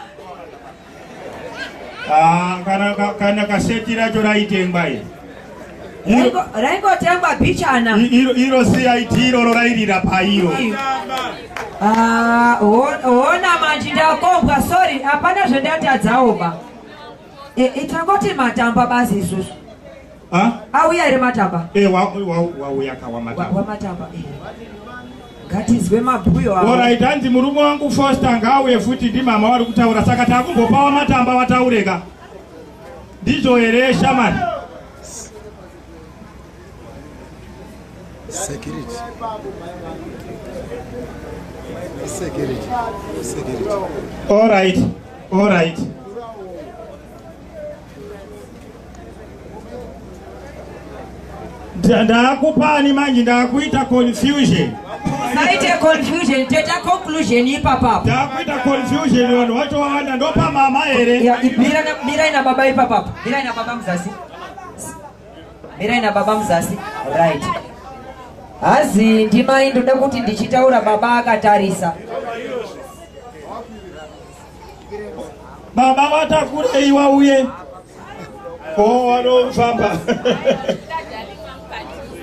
Ah, kana kaseti racho raitengwa iri. Raingotengwa bichana. Iro CIT iroro rairira pairo. Ah, hona manje ndakombwa, sorry, hapana zvendatadzawo ba. Tangoti matamba basi isusu. Ah? Auya here matamba? Eh, wauya ka wamatamba. Wamatamba. Ngatizwe mabhuyo avo. Alright, hanzi murume wangu Foster ngauye futi, ndimama vari kutaura, saka takumbopawa matamba vataureka. Ndizvo here shamani? Security. Security. Security. Alright, alright. Ndakupani manje, ndakuita confusion. Saite confusion, toita conclusion ipapapo. Ndakuita confusion, vanhu vacho vawanda, ndopa mama here? Ya, mirai na baba ipapapo. Mirai na baba muzasi. Mirai na baba muzasi. Right. Hazi ndimai, ndoda kuti ndichitaura baba akatarisa. Baba vatakurei wauye. O vanofamba.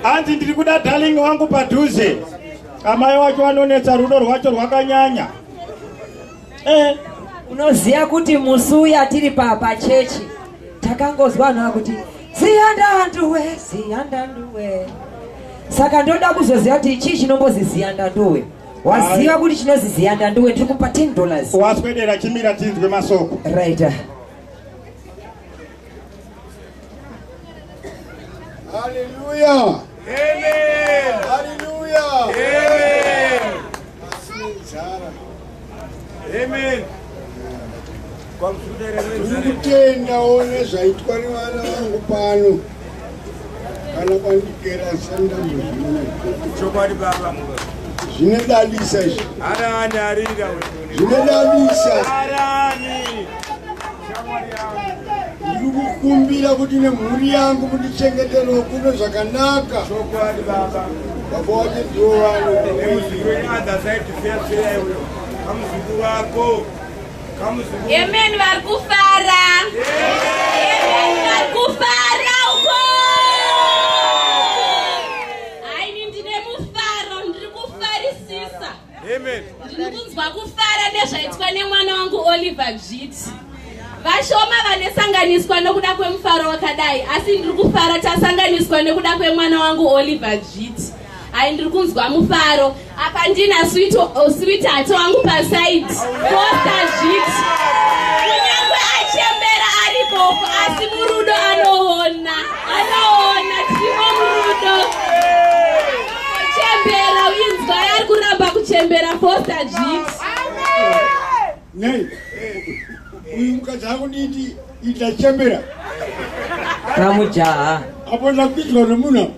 Hanzi ndiri kuda darling wangu padhuze. Amai wacho vanonetsa, rudo rwacho rwakanyanya. Unoziva kuti musi uya tiri pachechi takangozwa vanhu vakuti ziyandanduwe, ziyandanduwe. Saka ndoda kuzoziva kuti chii chinombozi ziyandanduwe. Waziva kuti chinozi ziyandanduwe, ndiri kupa $10. Waswedera, chimira tinzwe masoko. Right. Hallelujah. Amen. Hallelujah. Amen. Pasine nzara. Amen. Ndiri kutendawo nezvaitwa nevana vangu pano. Kana kwandigera sandambozviona. Chokwadi baba. Zvinodadisa izvi. Arani arira. Zvinodadisa. Arani. Ndiri kukumbira kuti nemhuri yangu mundichengeterewo kuno zvakanaka. Chokwadi baba. Baba wacho ndiwo vano. Nemuzukuru wenyu other side fair fair uyo. Kamuzukuru wako. Kamuzukuru. Amen, vari kufara. Amen, vari kufara uko. Haini ndine mufaro, ndiri kufarisisa. Amen. Ndiri kunzwa kufara nezvaitwa nemwana wangu Oliver Dzviti. Vashoma vanesanganiswa nokuda kwemufaro wakadai, asi ndiri kufara tasanganiswa nekuda kwemwana wangu Oliver Dzviti. Hai, ndiri kunzwa mufaro. Apa ndina sweetheart wangu paside, Foster Dzviti. Kunyangwe achembera ari bofu, asi murudo anoona, anoona, tirimo murudo. Chembera inzwa ari kuramba kuchembera Foster Dzviti. Nei? Uyu mukadzi akunditi itachembera. Kamujaha. Apo ndakuidzwa nemunhu.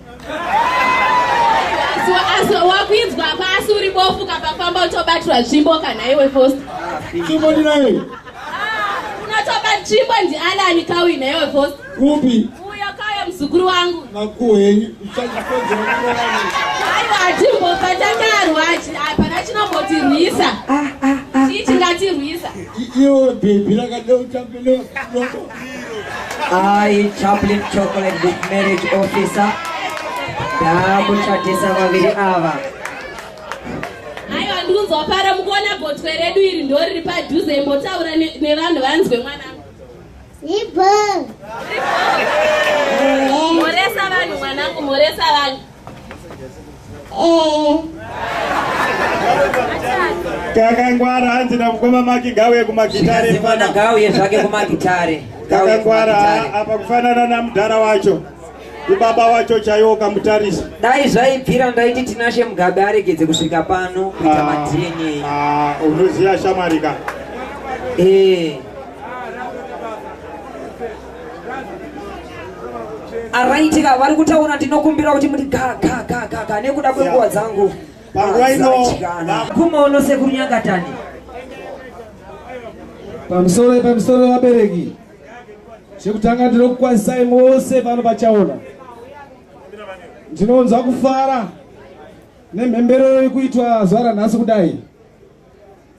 Asi wakuidzwa pasi uri bofu, kapafamba utobatirwa tsvimbo kana iwe Foster. Tsvimbo ndinayo. Unotoba tsvimbo ndiAlani kauyi naiwe Foster. Kupi? Uyo kauye muzukuru wangu. Makuhwa enyu. Uchachikonzera. Aiwa, hatimbofa takarwa, hapana chinombotirwisa. Chii chingatirwisa? Iwo bhebhi rakada utambe nedombo. I, Chaplain Chocolate, with marriage officer, ndakuchatisa vaviri ava. Aiwa, ndikunzwa para mukuona gotwe redu iri ndo riri padhuze, imbotaura nevanhu vanzwe mwanangu. Ibo. Mhoresa vanhu mwanangu, mhoresa vanhu. Kakangwara hanzi namukoma Maki ngauye kumagitare. Mwana ngauye zvake kumagitare. Kakangwara apa kufanana namudhara wacho. Ibaba wacho chaiwo ukamutarisa. Dai zvaibvira ndaiti Tinashe Mugabe aregedze kusvika pano kuita maDNA. Ah, unoziva shamwari ka. Eh. Araitika vari kutaura ndinokumbira kuti muti ga ga ga ga ga nekuda kwenguva dzangu. Panguva ino Kumaono sekuru Nyangatani. Pamusoro pamusoro vabereki. Chekutanga ndinokukwazisai mose pano pachaona. Ndinonzwa kufara nemhemberero iri kuitwa zuva ranhasi kudai.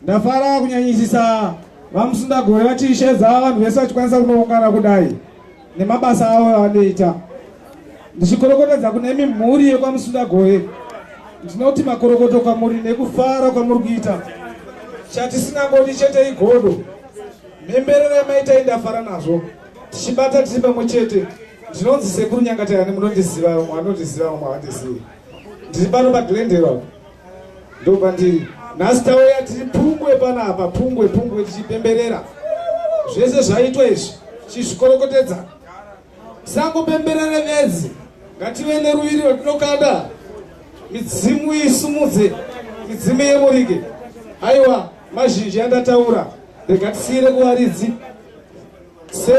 Ndafara kunyanyisisa vaMusundagore vachiishedza vanhu vese vachikwanisa kunoungana kudai nemabasa avo avanoita. Ndichikorokotedza kune mimhuri yekwaMusundagore, ndinoti makorokoto kwamuri nekufara kwamuri kuita. Chatisingangodi chete igodo. Mhemberero yamaita indafara nazvo. Tichibata tiri pamwe chete. Ndinonzi Sekuru Nyangatayani, munondiziva, vamwe vanondiziva, vamwe havandizivi. Ndiri pano paGlendale apo. Ndopandiri. Nhasi tauya tiri pungwe panapa, pungwe pungwe tichipemberera. Zvese zvaitwa izvi, tichizvikorokotedza. Tisangopemberere bedzi, ngative neruviri rwatinokanda. Midzimu isumudze, midzimu yemurike. Aiwa, mazhinji andataura, rega tisiyire kuvaridzi. Se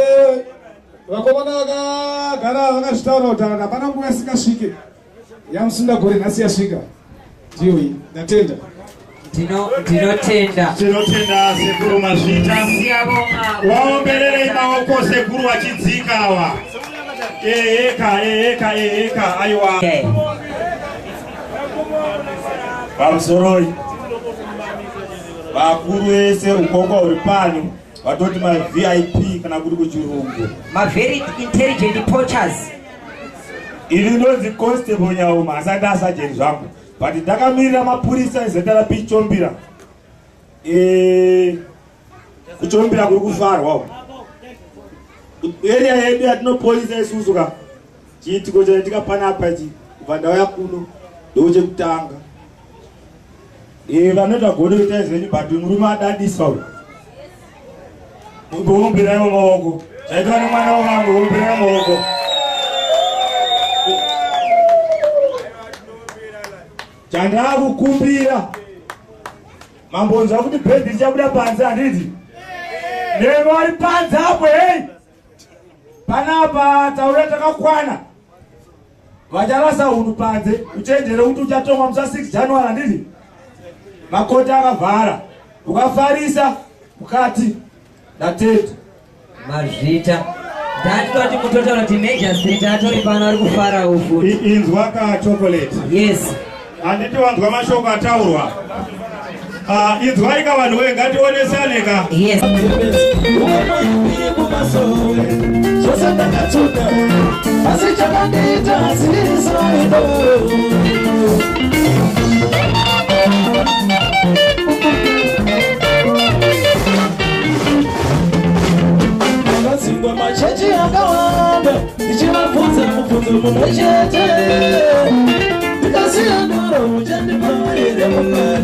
vakomana vakagara vakazvitaura kuti hapana nguva isingasvike. YaMusundagore nhasi yasvika. Ndiyo iyi. Ndatenda. Ndinotenda. Tinotenda sekuru mazvita. Waombererei maoko sekuru vachidzika awa. Eheka, eheka, eheka, aiwa. Pamusoroi vakuru vese ukoko uri pano vatoti ma VIP kana kuri kuchirungu ma very intelligent poachers. Ini ndonzi Constable Nyauma, asati asajeni zvangu, but ndakamirira mapurisa eZRP Chombira. Kuchombira kuri kufarwa uku. Area yedu yatinopolisa isusu ka, chiitiko chaitika panapa ichi kubva ndauya kuno ndochekutanga. Vanoita godo itai zvenyu, but murume adadisa uyu. Muomberai maoko. Chaitwa nemwana wavangu, omberai maoko. Chandakukumbira mambonzwa kuti bhendi richabuda panze, handiti? Nevari panze apo, hei! Panapa taura takakwana. Vacharasa hunhu panze, uchenjere kuti uchatongwa musa 6 January, handiti? Makoti akavhara, ukafarisa mukati. Ndatenda. Mazvita. Ndatoti mutotaura kuti Major Street atori pano ari kufarawo futi. Inzwa ka chocolate. Yes. Handiti wanzwa mashoko ataurwa. Inzwai ka vanhu we, ngationesane ka. Yes. Zvose ndakatsuka, asi chakandiita hasirisoido. Ndakadzingwa machechi akawanda, ndichivabvunza mubvunzo mumwe chete. Ndikasiya doro, muchandipa here mukana?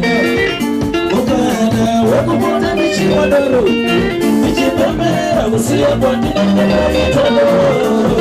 Mukana wekupota ndichimwa doro, ndichipembera kusiya kwandinenge ndaita doro.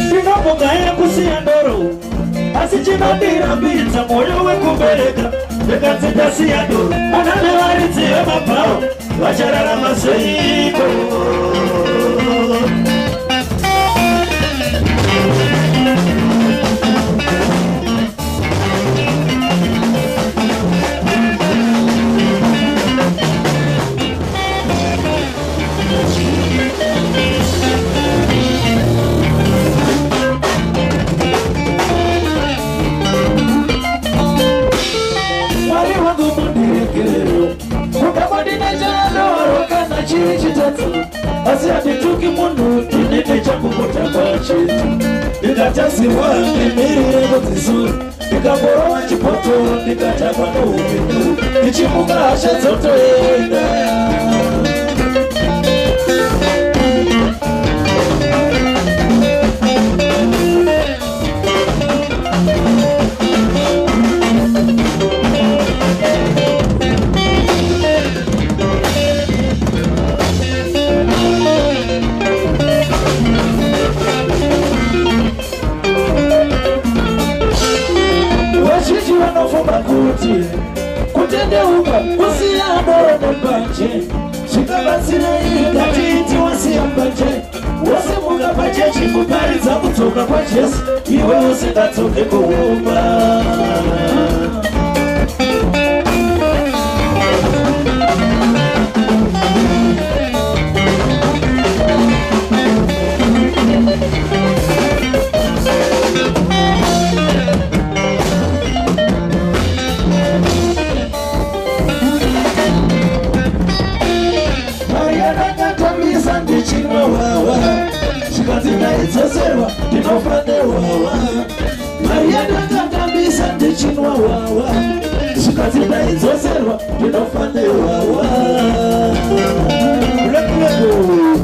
Ndinombogaya kusiya doro asi chinondirambidza mwoyo wekubereka ndikatsi ndasiya doro ana nevaridzi vemabhawa vachararama seiko. Mwari wangu mundiregerero kuda kana chiri chitatu asi handituki munhu ndini ndichakukuta chete ndikatasirwa ndimirire kudzisura ndikangorova chipoto ndikatakwa noupenyu ndichimuka hasha dzotoenda. Vazhinji vanofunga kuti kutendeuka kusiya doro nembanje zvikabatsirei ngatiiti wasiya mbanje wasimuka pachechi kuparidza kudzoka kwaJesu iwe usingadzoke kuumba. Mari yandakatambisa ndichinwa hwawa zvikanzi ndaidzoserwa ndinofa nehwawa. Mari yandakatambisa ndichinwa hwawa zvikanzi ndaidzoserwa ndinofa nehwawa. Black Label.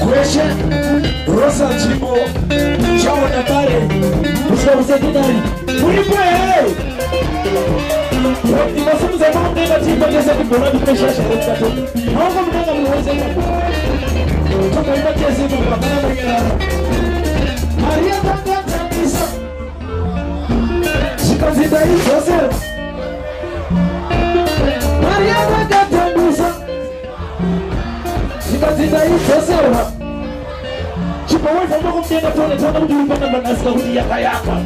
Kweshe Rosa Chimbo Chaona Bare kusvika kusekondari muripo here? Ndinosimudza maoko tiimba tese tigona tipeshasha remukati maoko munanga munhu wese ipapo tokaimba tese ipapo hapana munyararo. Mari yandakatambisa zvikanzi ndaidzoserwa. Mari yandakatambisa zvikanzi ndaidzoserwa. Chipaweza makumdenga tone tona kuti upanda manasika kuti yaka yaka.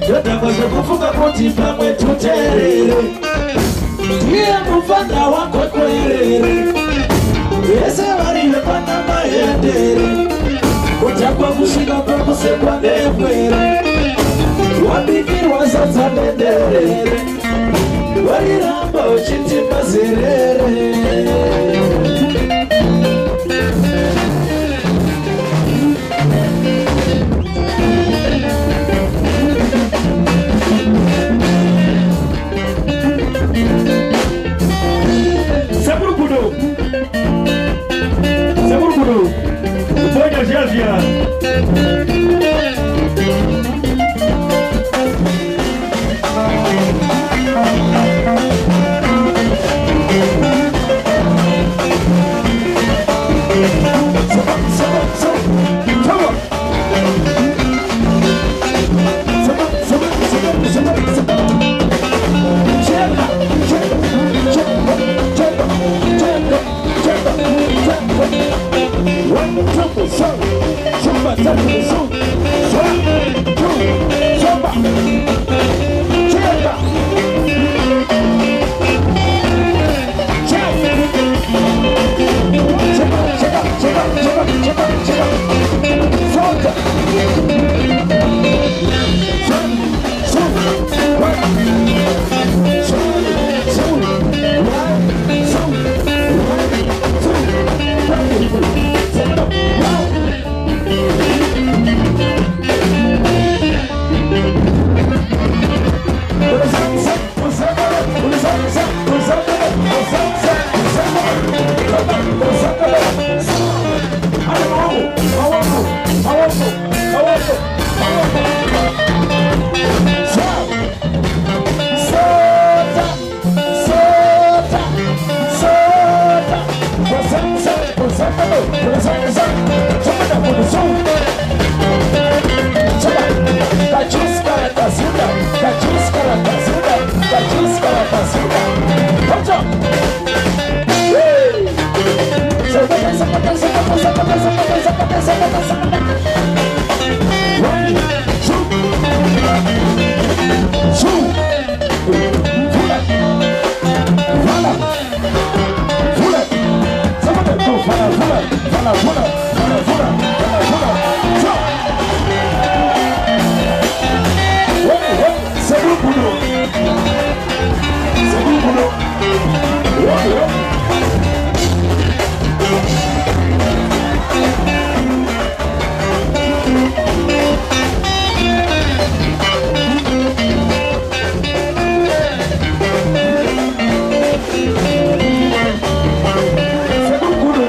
Ndodakwa zvekufunga kuti pamwe tuterere ndiye mufana wakwekwerere vese vari vepana mahendere kutakwa kusvika pakusekwa nepwere wabikirwa sadza nederere wariramba uchiti mazerere. sakata, sakata, sakata, sakata. 1, 2, 2. Vula, vala, vula. Somebody go vala, vula, vala, vula, vala, vula, vala, vula. Jump. Wait, wait. Sekuru Gudo. Sekuru Gudo. Wait, wait. Sekuru Gudo.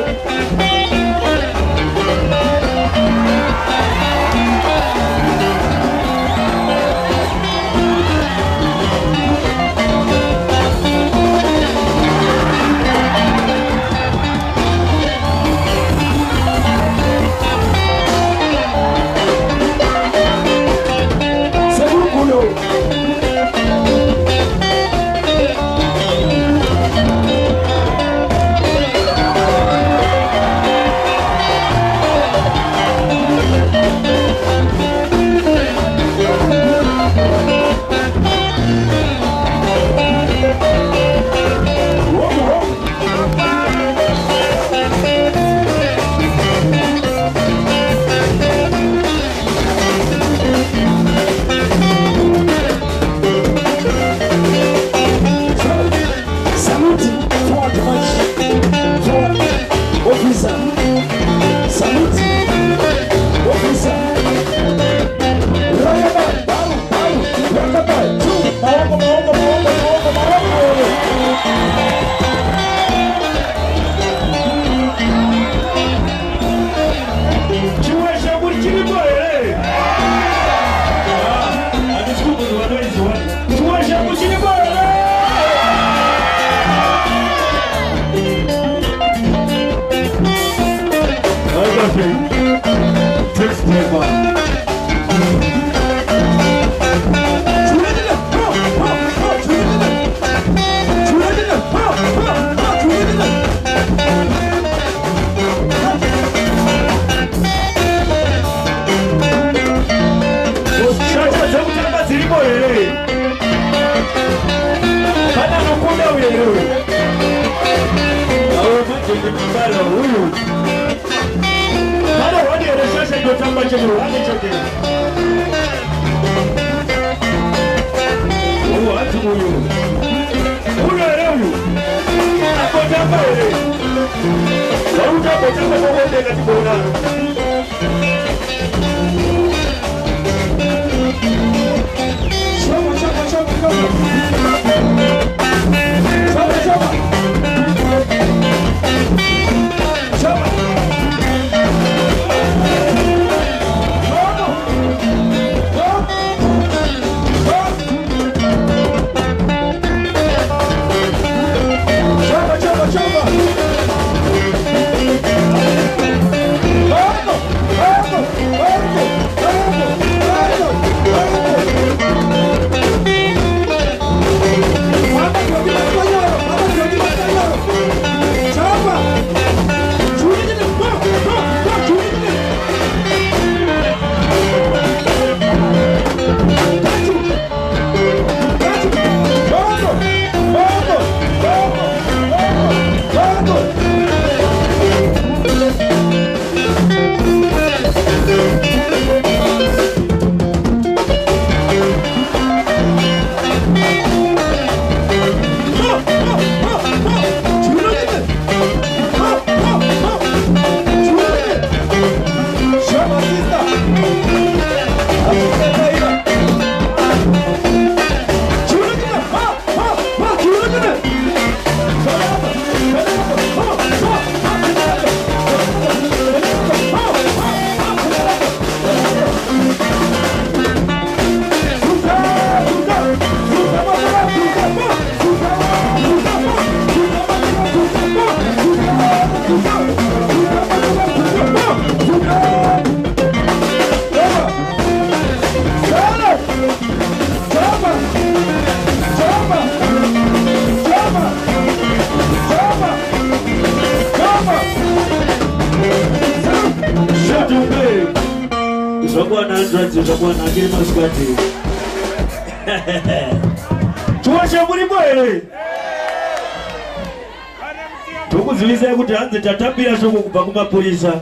Sekuru Gudo. Salute, forward march, forward, officer. Salute, officer. Rayaba, baru, baru, rakaba, two, maoko, maoko, maoko, maoko, maoko. Chimwe chekuri chiripo here? Handisi kubvunzwa noizwa. Chimwe cheku chiripo here? Text paper. Shasha dzekutamba dziripo here? Pane anokunda uyu here uyu? Awe majendemambara uyu. Pane hwani here shasha inotamba chete hwani chete? Uyu hanzi uyu. Uyu here uyu? Akotamba here? Wautambotamba kokondeka tibona. Choma, choma, choma, choma. Choma, choma. Choma. Maoko. Maoko. Maoko. Choma, choma, choma. Maoko. Maoko. Hanzi zvakwana achiri masikati. Chiweshe muripo here? Tokuzivisai kuti hanzi tatambira shoko kubva kumapurisa.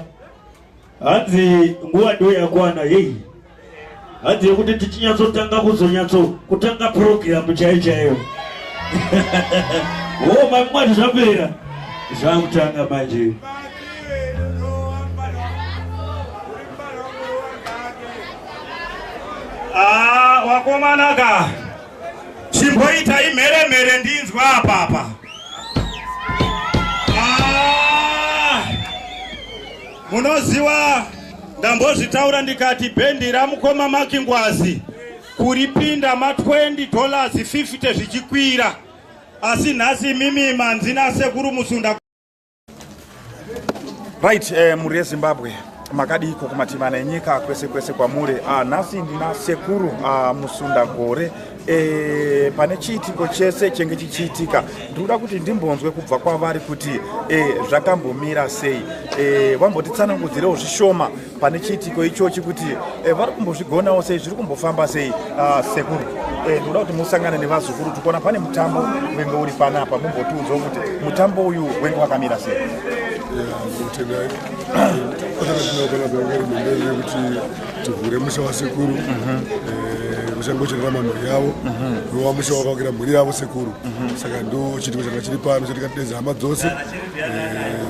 Hanzi nguva ndo yakwana yei. Hanzi yekuti tichinyatsotanga kuzonyatso kutanga purogiramu chaiyo chaiyo. Oh, mamwati zvapera. Zvakutanga manje. Ah, wakomana ka. Chimboita imheremhere ndinzwa apapa. Ah, munoziwa ndambozvitaura ndikati bhendi ramukoma Makingwazi kuripinda ma 20 dollars 50 zvichikwira, asi nhasi mimi manzi nasekuru Musunda. Right, mhuri yeZimbabwe, makadiko kumatimana enyika kwese kwese kwamuri? Nhasi ndina sekuru Musunda Gore. Pane chiitiko chese chenge chichiitika, ndinoda kuti ndimbonzwe kubva kwavari kuti zvakambomira sei. Vambotitsanangudzirewo zvishoma pane chiitiko ichochi kuti vari kumbozvigonawo sei, zviri kumbofamba sei. Sekuru, ndinoda kuti musangane nevazukuru. Tikuona pane mutambo wenge uri panapa, mumbotiudzawo kuti mutambo uyu wenge wakamira sei. Ndinotendai. Kwatakatinao panapa yanga iri mhembere yekuti tivhure musha wasekuru, musha ngocherera mhuri yavo, unova musha wakavakira mhuri yavo sekuru. Saka ndo chiitiko changa chiri pano chatikatidedza hama dzose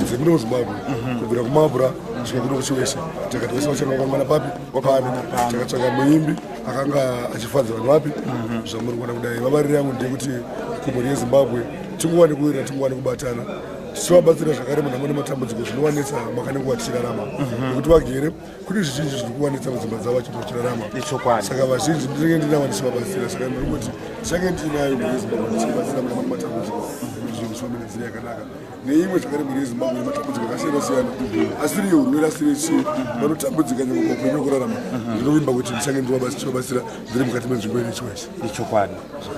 dzemuno muZimbabwe, kubvira kuMabura kusvika kuno kuChiweshe. Takati vese vachanga vakaungana papi? Pano. Takatsvaka muimbi akanga achifadza vanhu vapi zvamuri kuona kudai. Vavariro yangu ndeyekuti kumhuri yeZimbabwe tinguva nekuwirira, tinguva nekubatana, tichivabatsira zvakare munhamo nematambudziko zvinovanetsa mwaka nenguva tichirarama, nekuti vagere kune zvizhinji zviri kuvanetsa mudzimba dzavo vachirarama. Saka vazhinji ndinenge ndinavo ndichivabatsira. Saka ndiri kuti tichange ndinayo mhuri yeZimbabwe ndichibatsira munhamo nematambudziko kuti zvinhu zvifambe nenzira yakanaka. Neimwe zvakare, mhuri yeZimbabwe nematambudziko akasiyana siyana, asiri yeurwere, asiri echii, vanotambudzika nyangwe paupenyu hwekurarama. Ndinovimba kuti ndichange ndichivabatsira ndiri mukati menzvimbo ine Chiweshe. Ichokwadi.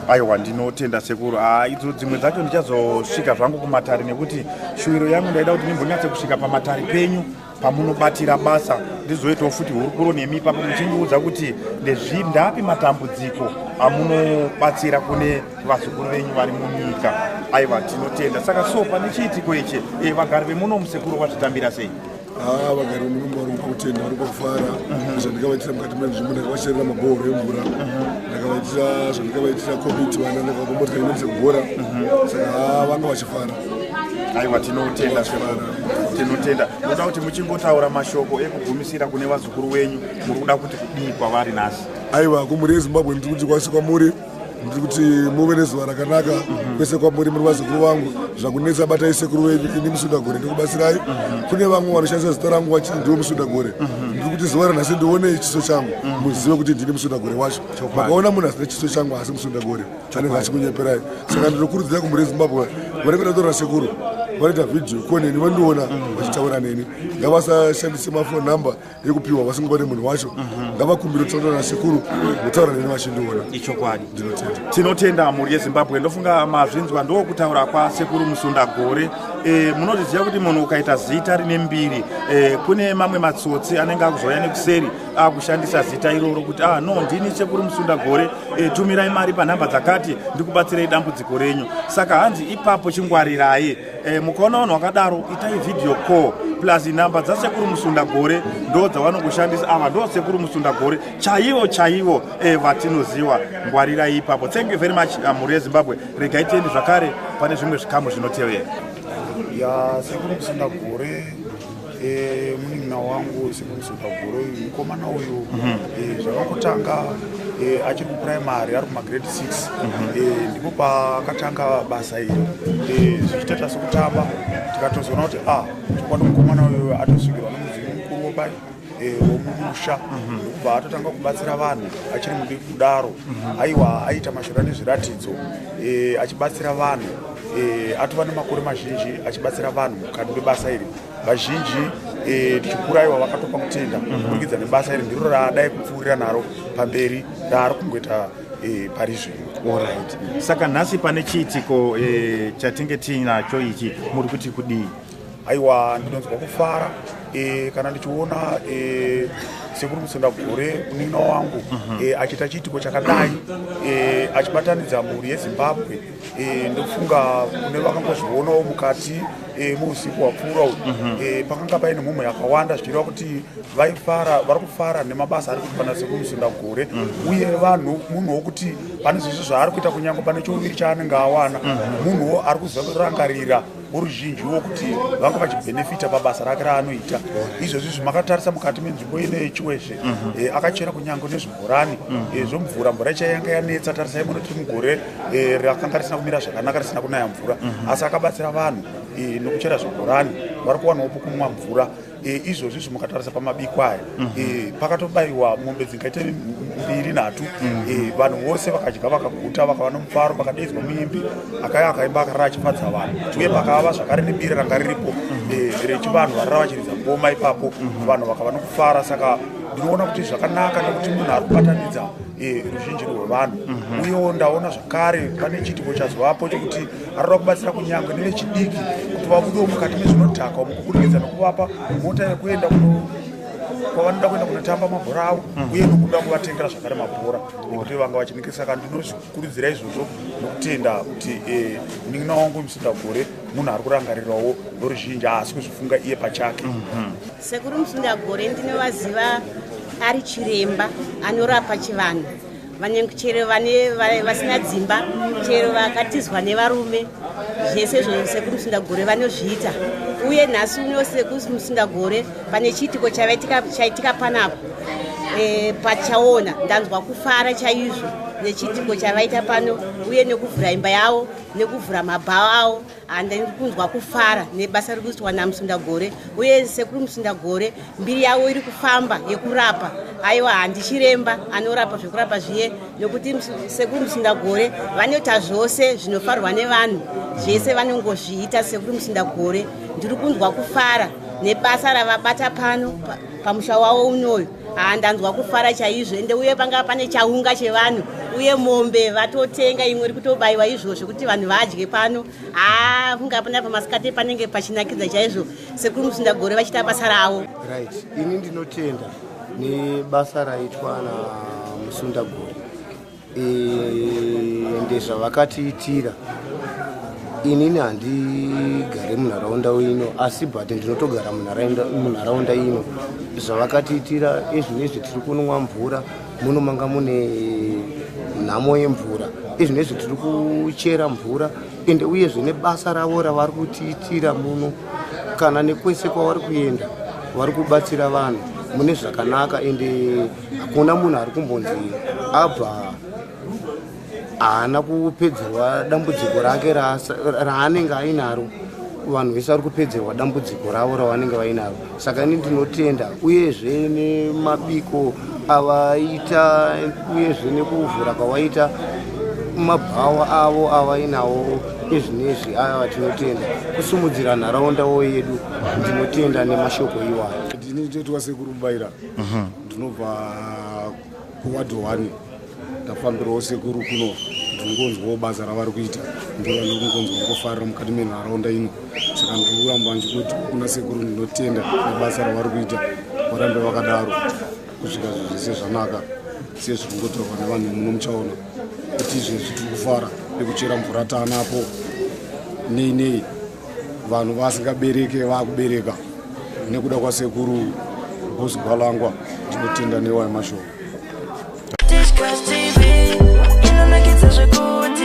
Aiwa, ndinotenda sekuru. Idzo dzimwe dzacho ndichazosvika zvangu kumatare, nekuti shuwiro yangu ndaida kuti ndimbonyatse kusvika pamatare penyu pamunobatira basa, ndizoitawo futi hurukuro nemi ipapo, muchindiudza kuti ndapi matambudziko amunobatsira kune vazukuru venyu vari munyika. Aiwa, tinotenda. Saka so pane chiitiko ichi, vagari vemuno musekuru vazvitambira sei? Haa, vagari vemuno vari kupa kutenda, vari kupa kufara zvandikavaitira mukati menzvimbo. Ndakavacherera mabhohoro emvura, ndakavaitira zvandikavaitira komiti, vana ndakavapa motikari inoendesa kubhora. Saka haa, vanga vachifara. Aiwa, tinotenda sekuru, tinotenda. Ndoda kuti muchingotaura mashoko ekugumisira kune vazukuru wenyu. Muri kuda kuti kudii kwavari nhasi? Aiwa, kumhuri yeZimbabwe ndiri kuti kwese kwamuri, ndiri kuti muve nezuva rakanaka kwese kwamuri muri vazukuru vangu. Zvakunetsa, batai sekuru venyu ini Musundagore, ndikubatsirai. Kune vamwe vanoshandisa zita rangu vachiti ndiwo Musundagore. Ndiri kuti zuva ranhasi ndionei chiso changu, muzive kuti ndini Musundagore wacho. Makaona munhu asina chiso changu, asi Musundagore anenge achikunyeperai. Saka ndinokurudzira kumhuri yeZimbabwe vanenge vataura sekuru, vanoita video call neni, vandiona vachitaura neni. Ngavasashandise mafone number yekupiwa vasingabate munhu wacho. Ngavakumbire kutaura nasekuru, votaura neni vachindiona. Ichokwadi. Ndinotenda. Tinotenda mhuri yeZimbabwe. Ndofunga mazvinzwa, ndokutaura kwasekuru Musunda Gore. Munoziva kuti munhu ukaita zita rine mbiri, kune mamwe matsotsi anenge akuzouya nekuseri akushandisa zita iroro kuti ah, no, ndini sekuru Musunda Gore, tumirai mari panhamba dzakati ndikubatsirei dambudziko renyu. Saka hanzi ipapo chingwarirai. Mukaona vanhu vakadaro, itai video call. Plus nhamba dzasekuru Musunda Gore ndo dzavanongoshandisa ava, ndo sekuru Musunda Gore chaivo chaivo vatinoziva. Ngwarirai ipapo. Thank you very much, mhuri yeZimbabwe. Regai tiende zvakare pane zvimwe zvikamu zvinotevera. Ya, sekuru Musunda Gore, munin'ina wangu sekuru Musunda Gore uyu, mukomana uyu, zvakangotanga achiri kupuraimary, ari kumagrade 6, ndipo paakatanga basa iri, zvichitoita sekutamba. Tikatozoona kuti a chokwadi mukomana uyu atosvikirwa nomudzimu mukuru wopai womumusha, ndokubva atotanga kubatsira vanhu achiri mudiki kudaro. Aiwa, aita mashura nezviratidzo, achibatsira vanhu. Atova nemakore mazhinji achibatsira vanhu mukati mebasa iri. Vazhinji tichikura, aiwa, vakatopa kutenda kuburikidza nebasa iri. Ndiro raadai kupfuurira naro pamberi, raari kungoita pari zvino. Alright, saka nhasi pane chiitiko chatinge tiinacho ichi, muri kuti kudii? Aiwa, ndinonzwa kufara kana ndichiona Sekuru Musundagore munin'ina wangu achiita chiitiko chakadai, achibatanidza mhuri yeZimbabwe. Ndofunga kune vakangozvionawo mukati muusiku hwapfuura uyu, pakanga paine mhumhu yakawanda, zvichireva kuti vaifara, vari kufara nemabasa ari kuitwa naSekuru Musundagore. Uye vanhu, munhu wokuti pane zvese zvaari kuita, kunyange pane chouviri chaanenge awana, munhuwo ari kuzorangarira voruzhinjiwo kuti vanga vachibhenefita pabasa rake raanoita. Izvozvi zvimakatarisa mukati menzvimbo ino yeChiweshe, akachera kunyange nezvibhorani zvomvura. Mvura ichayanga yanetsa, tarisai muno, tiri mugore rakanga risina kumira zvakanaka, risina kunaya mvura, asi akabatsira vanhu nokuchera zvibhorani, vari kuwanawo pokumwa mvura. Izvozvi zvimukatarisa pamabiko aya, pakatobayiwa mombe dzingaite mbiri, nhatu. Vanhu vose vakadya vakaguta, vakava nomufaro. Pakadaidzwa muimbi akauya akaimba, akarara achifadza vanhu. Uye pakava zvakare nebiri ranga riripo rechivanhu, varara vachiridza ngoma ipapo, vanhu vakava nokufara. Saka ndinoona kuti zvakanaka nekuti munhu ari kubatanidza ruzhinji rwevanhu. Uyewo ndaona zvakare pane chiitiko chazovapo chekuti arikuda kubatsira kunyange nevechidiki kuti vabudewo mukati mezvinodhaka umu, kuburikidza nokuvapa mota yekuenda kwavanoda kuenda kunotamba mabhora avo, uye nokuda kuvatengera zvakare mabhora ekuti vanga vachinike. Saka ndinozvikurudzira izvozvo nokutenda kuti munin'ina wangu Musundagore munhu ari kurangarirawo voruzhinji, haasi kuzvifunga iye pachake. Sekuru Musundagore ndinovaziva ari chiremba anorapa chivanhu. Vane chero vane vasina dzimba, chero vakatizwa nevarume, zvese izvo Sekuru Musundagore vanozviita. Uye nhasi uno Sekuru Musundagore pane chiitiko chaitika panapo pachaona, ndanzwa kufara chaizvo nechiitiko chavaita pano, uye nekuvhura imba yavo, nekuvhura mabhawa avo. Handiri kunzwa kufara nebasa riri kuitwa naMusundagore. Uye Sekuru Musundagore mbiri yavo iri kufamba yekurapa. Aiwa, handichiremba anorapa zvekurapa zviye, nokuti Sekuru Musundagore vanoita zvose zvinofarwa nevanhu, zvese vanongozviita Sekuru Musundagore. Ndiri kunzwa kufara nebasa ravabata pano pamusha wavo unoyu. Ndanzwa kufara chaizvo. Ende uye panga pane chaunga chevanhu, uye mombe vatotenga, imwe iri kutobayiwa izvozvo kuti vanhu vadye pano. Haa, kunga pana pamasikati panenge pachinakidza chaizvo, Sekuru Musundagore vachiita basa ravo. Right, ini ndinotenda nebasa raitwa naMusundagore ende zvavakatiitira. Inini handigare munharaunda ino, asi but ndinotogara munharaunda ino. Zvavakatiitira izvinezvi, tiri kunwa mvura muno, manga mune nhamo yemvura. Izvinezvi tiri kuchera mvura. Ende uyezve nebasa ravo ravari kutiitira muno, kana nekwese kwavari kuenda, vari kubatsira vanhu mune zvakanaka. Ende hakuna munhu ari kumbonzi abva haana kupedzerwa dambudziko rake raanenge ainaro. Vanhu vese vari kupedzerwa dambudziko ravo ravanenge vainaro. Saka ini ndinotenda, uyezve nemabiko avaita, uyezve nekuvhura kwavaita mabhawa avo avainawo ezvinezvi aya. Tinotenda kusumudzira nharaundawo yedu. Ndinotenda nemashoko iwayo. Ndini ndinoitwa Sekuru Mubaira, ndinobva kuward 1. Ndafambirawo sekuru kuno, ndinongonzwawo basa ravari kuita, ndiro randiri kungonzwa ngofarira mukati menharaunda ino. Saka ndiri kuramba ndichikuti kuna sekuru ndinotenda nebasa ravari kuita, varambe vakadaro kusvika zvese zvanaka, sezviri kungotaurwa nevanhu muno. Muchaona kuti izvezvi tiri kufara nekuchera mvura taanapo, nei nei, vanhu vasingabereke vakubereka nekuda kwaSekuru Boss Gwalangwa. Tinotenda newaya mashoko. Tichkach TV inonakidza zvekuti.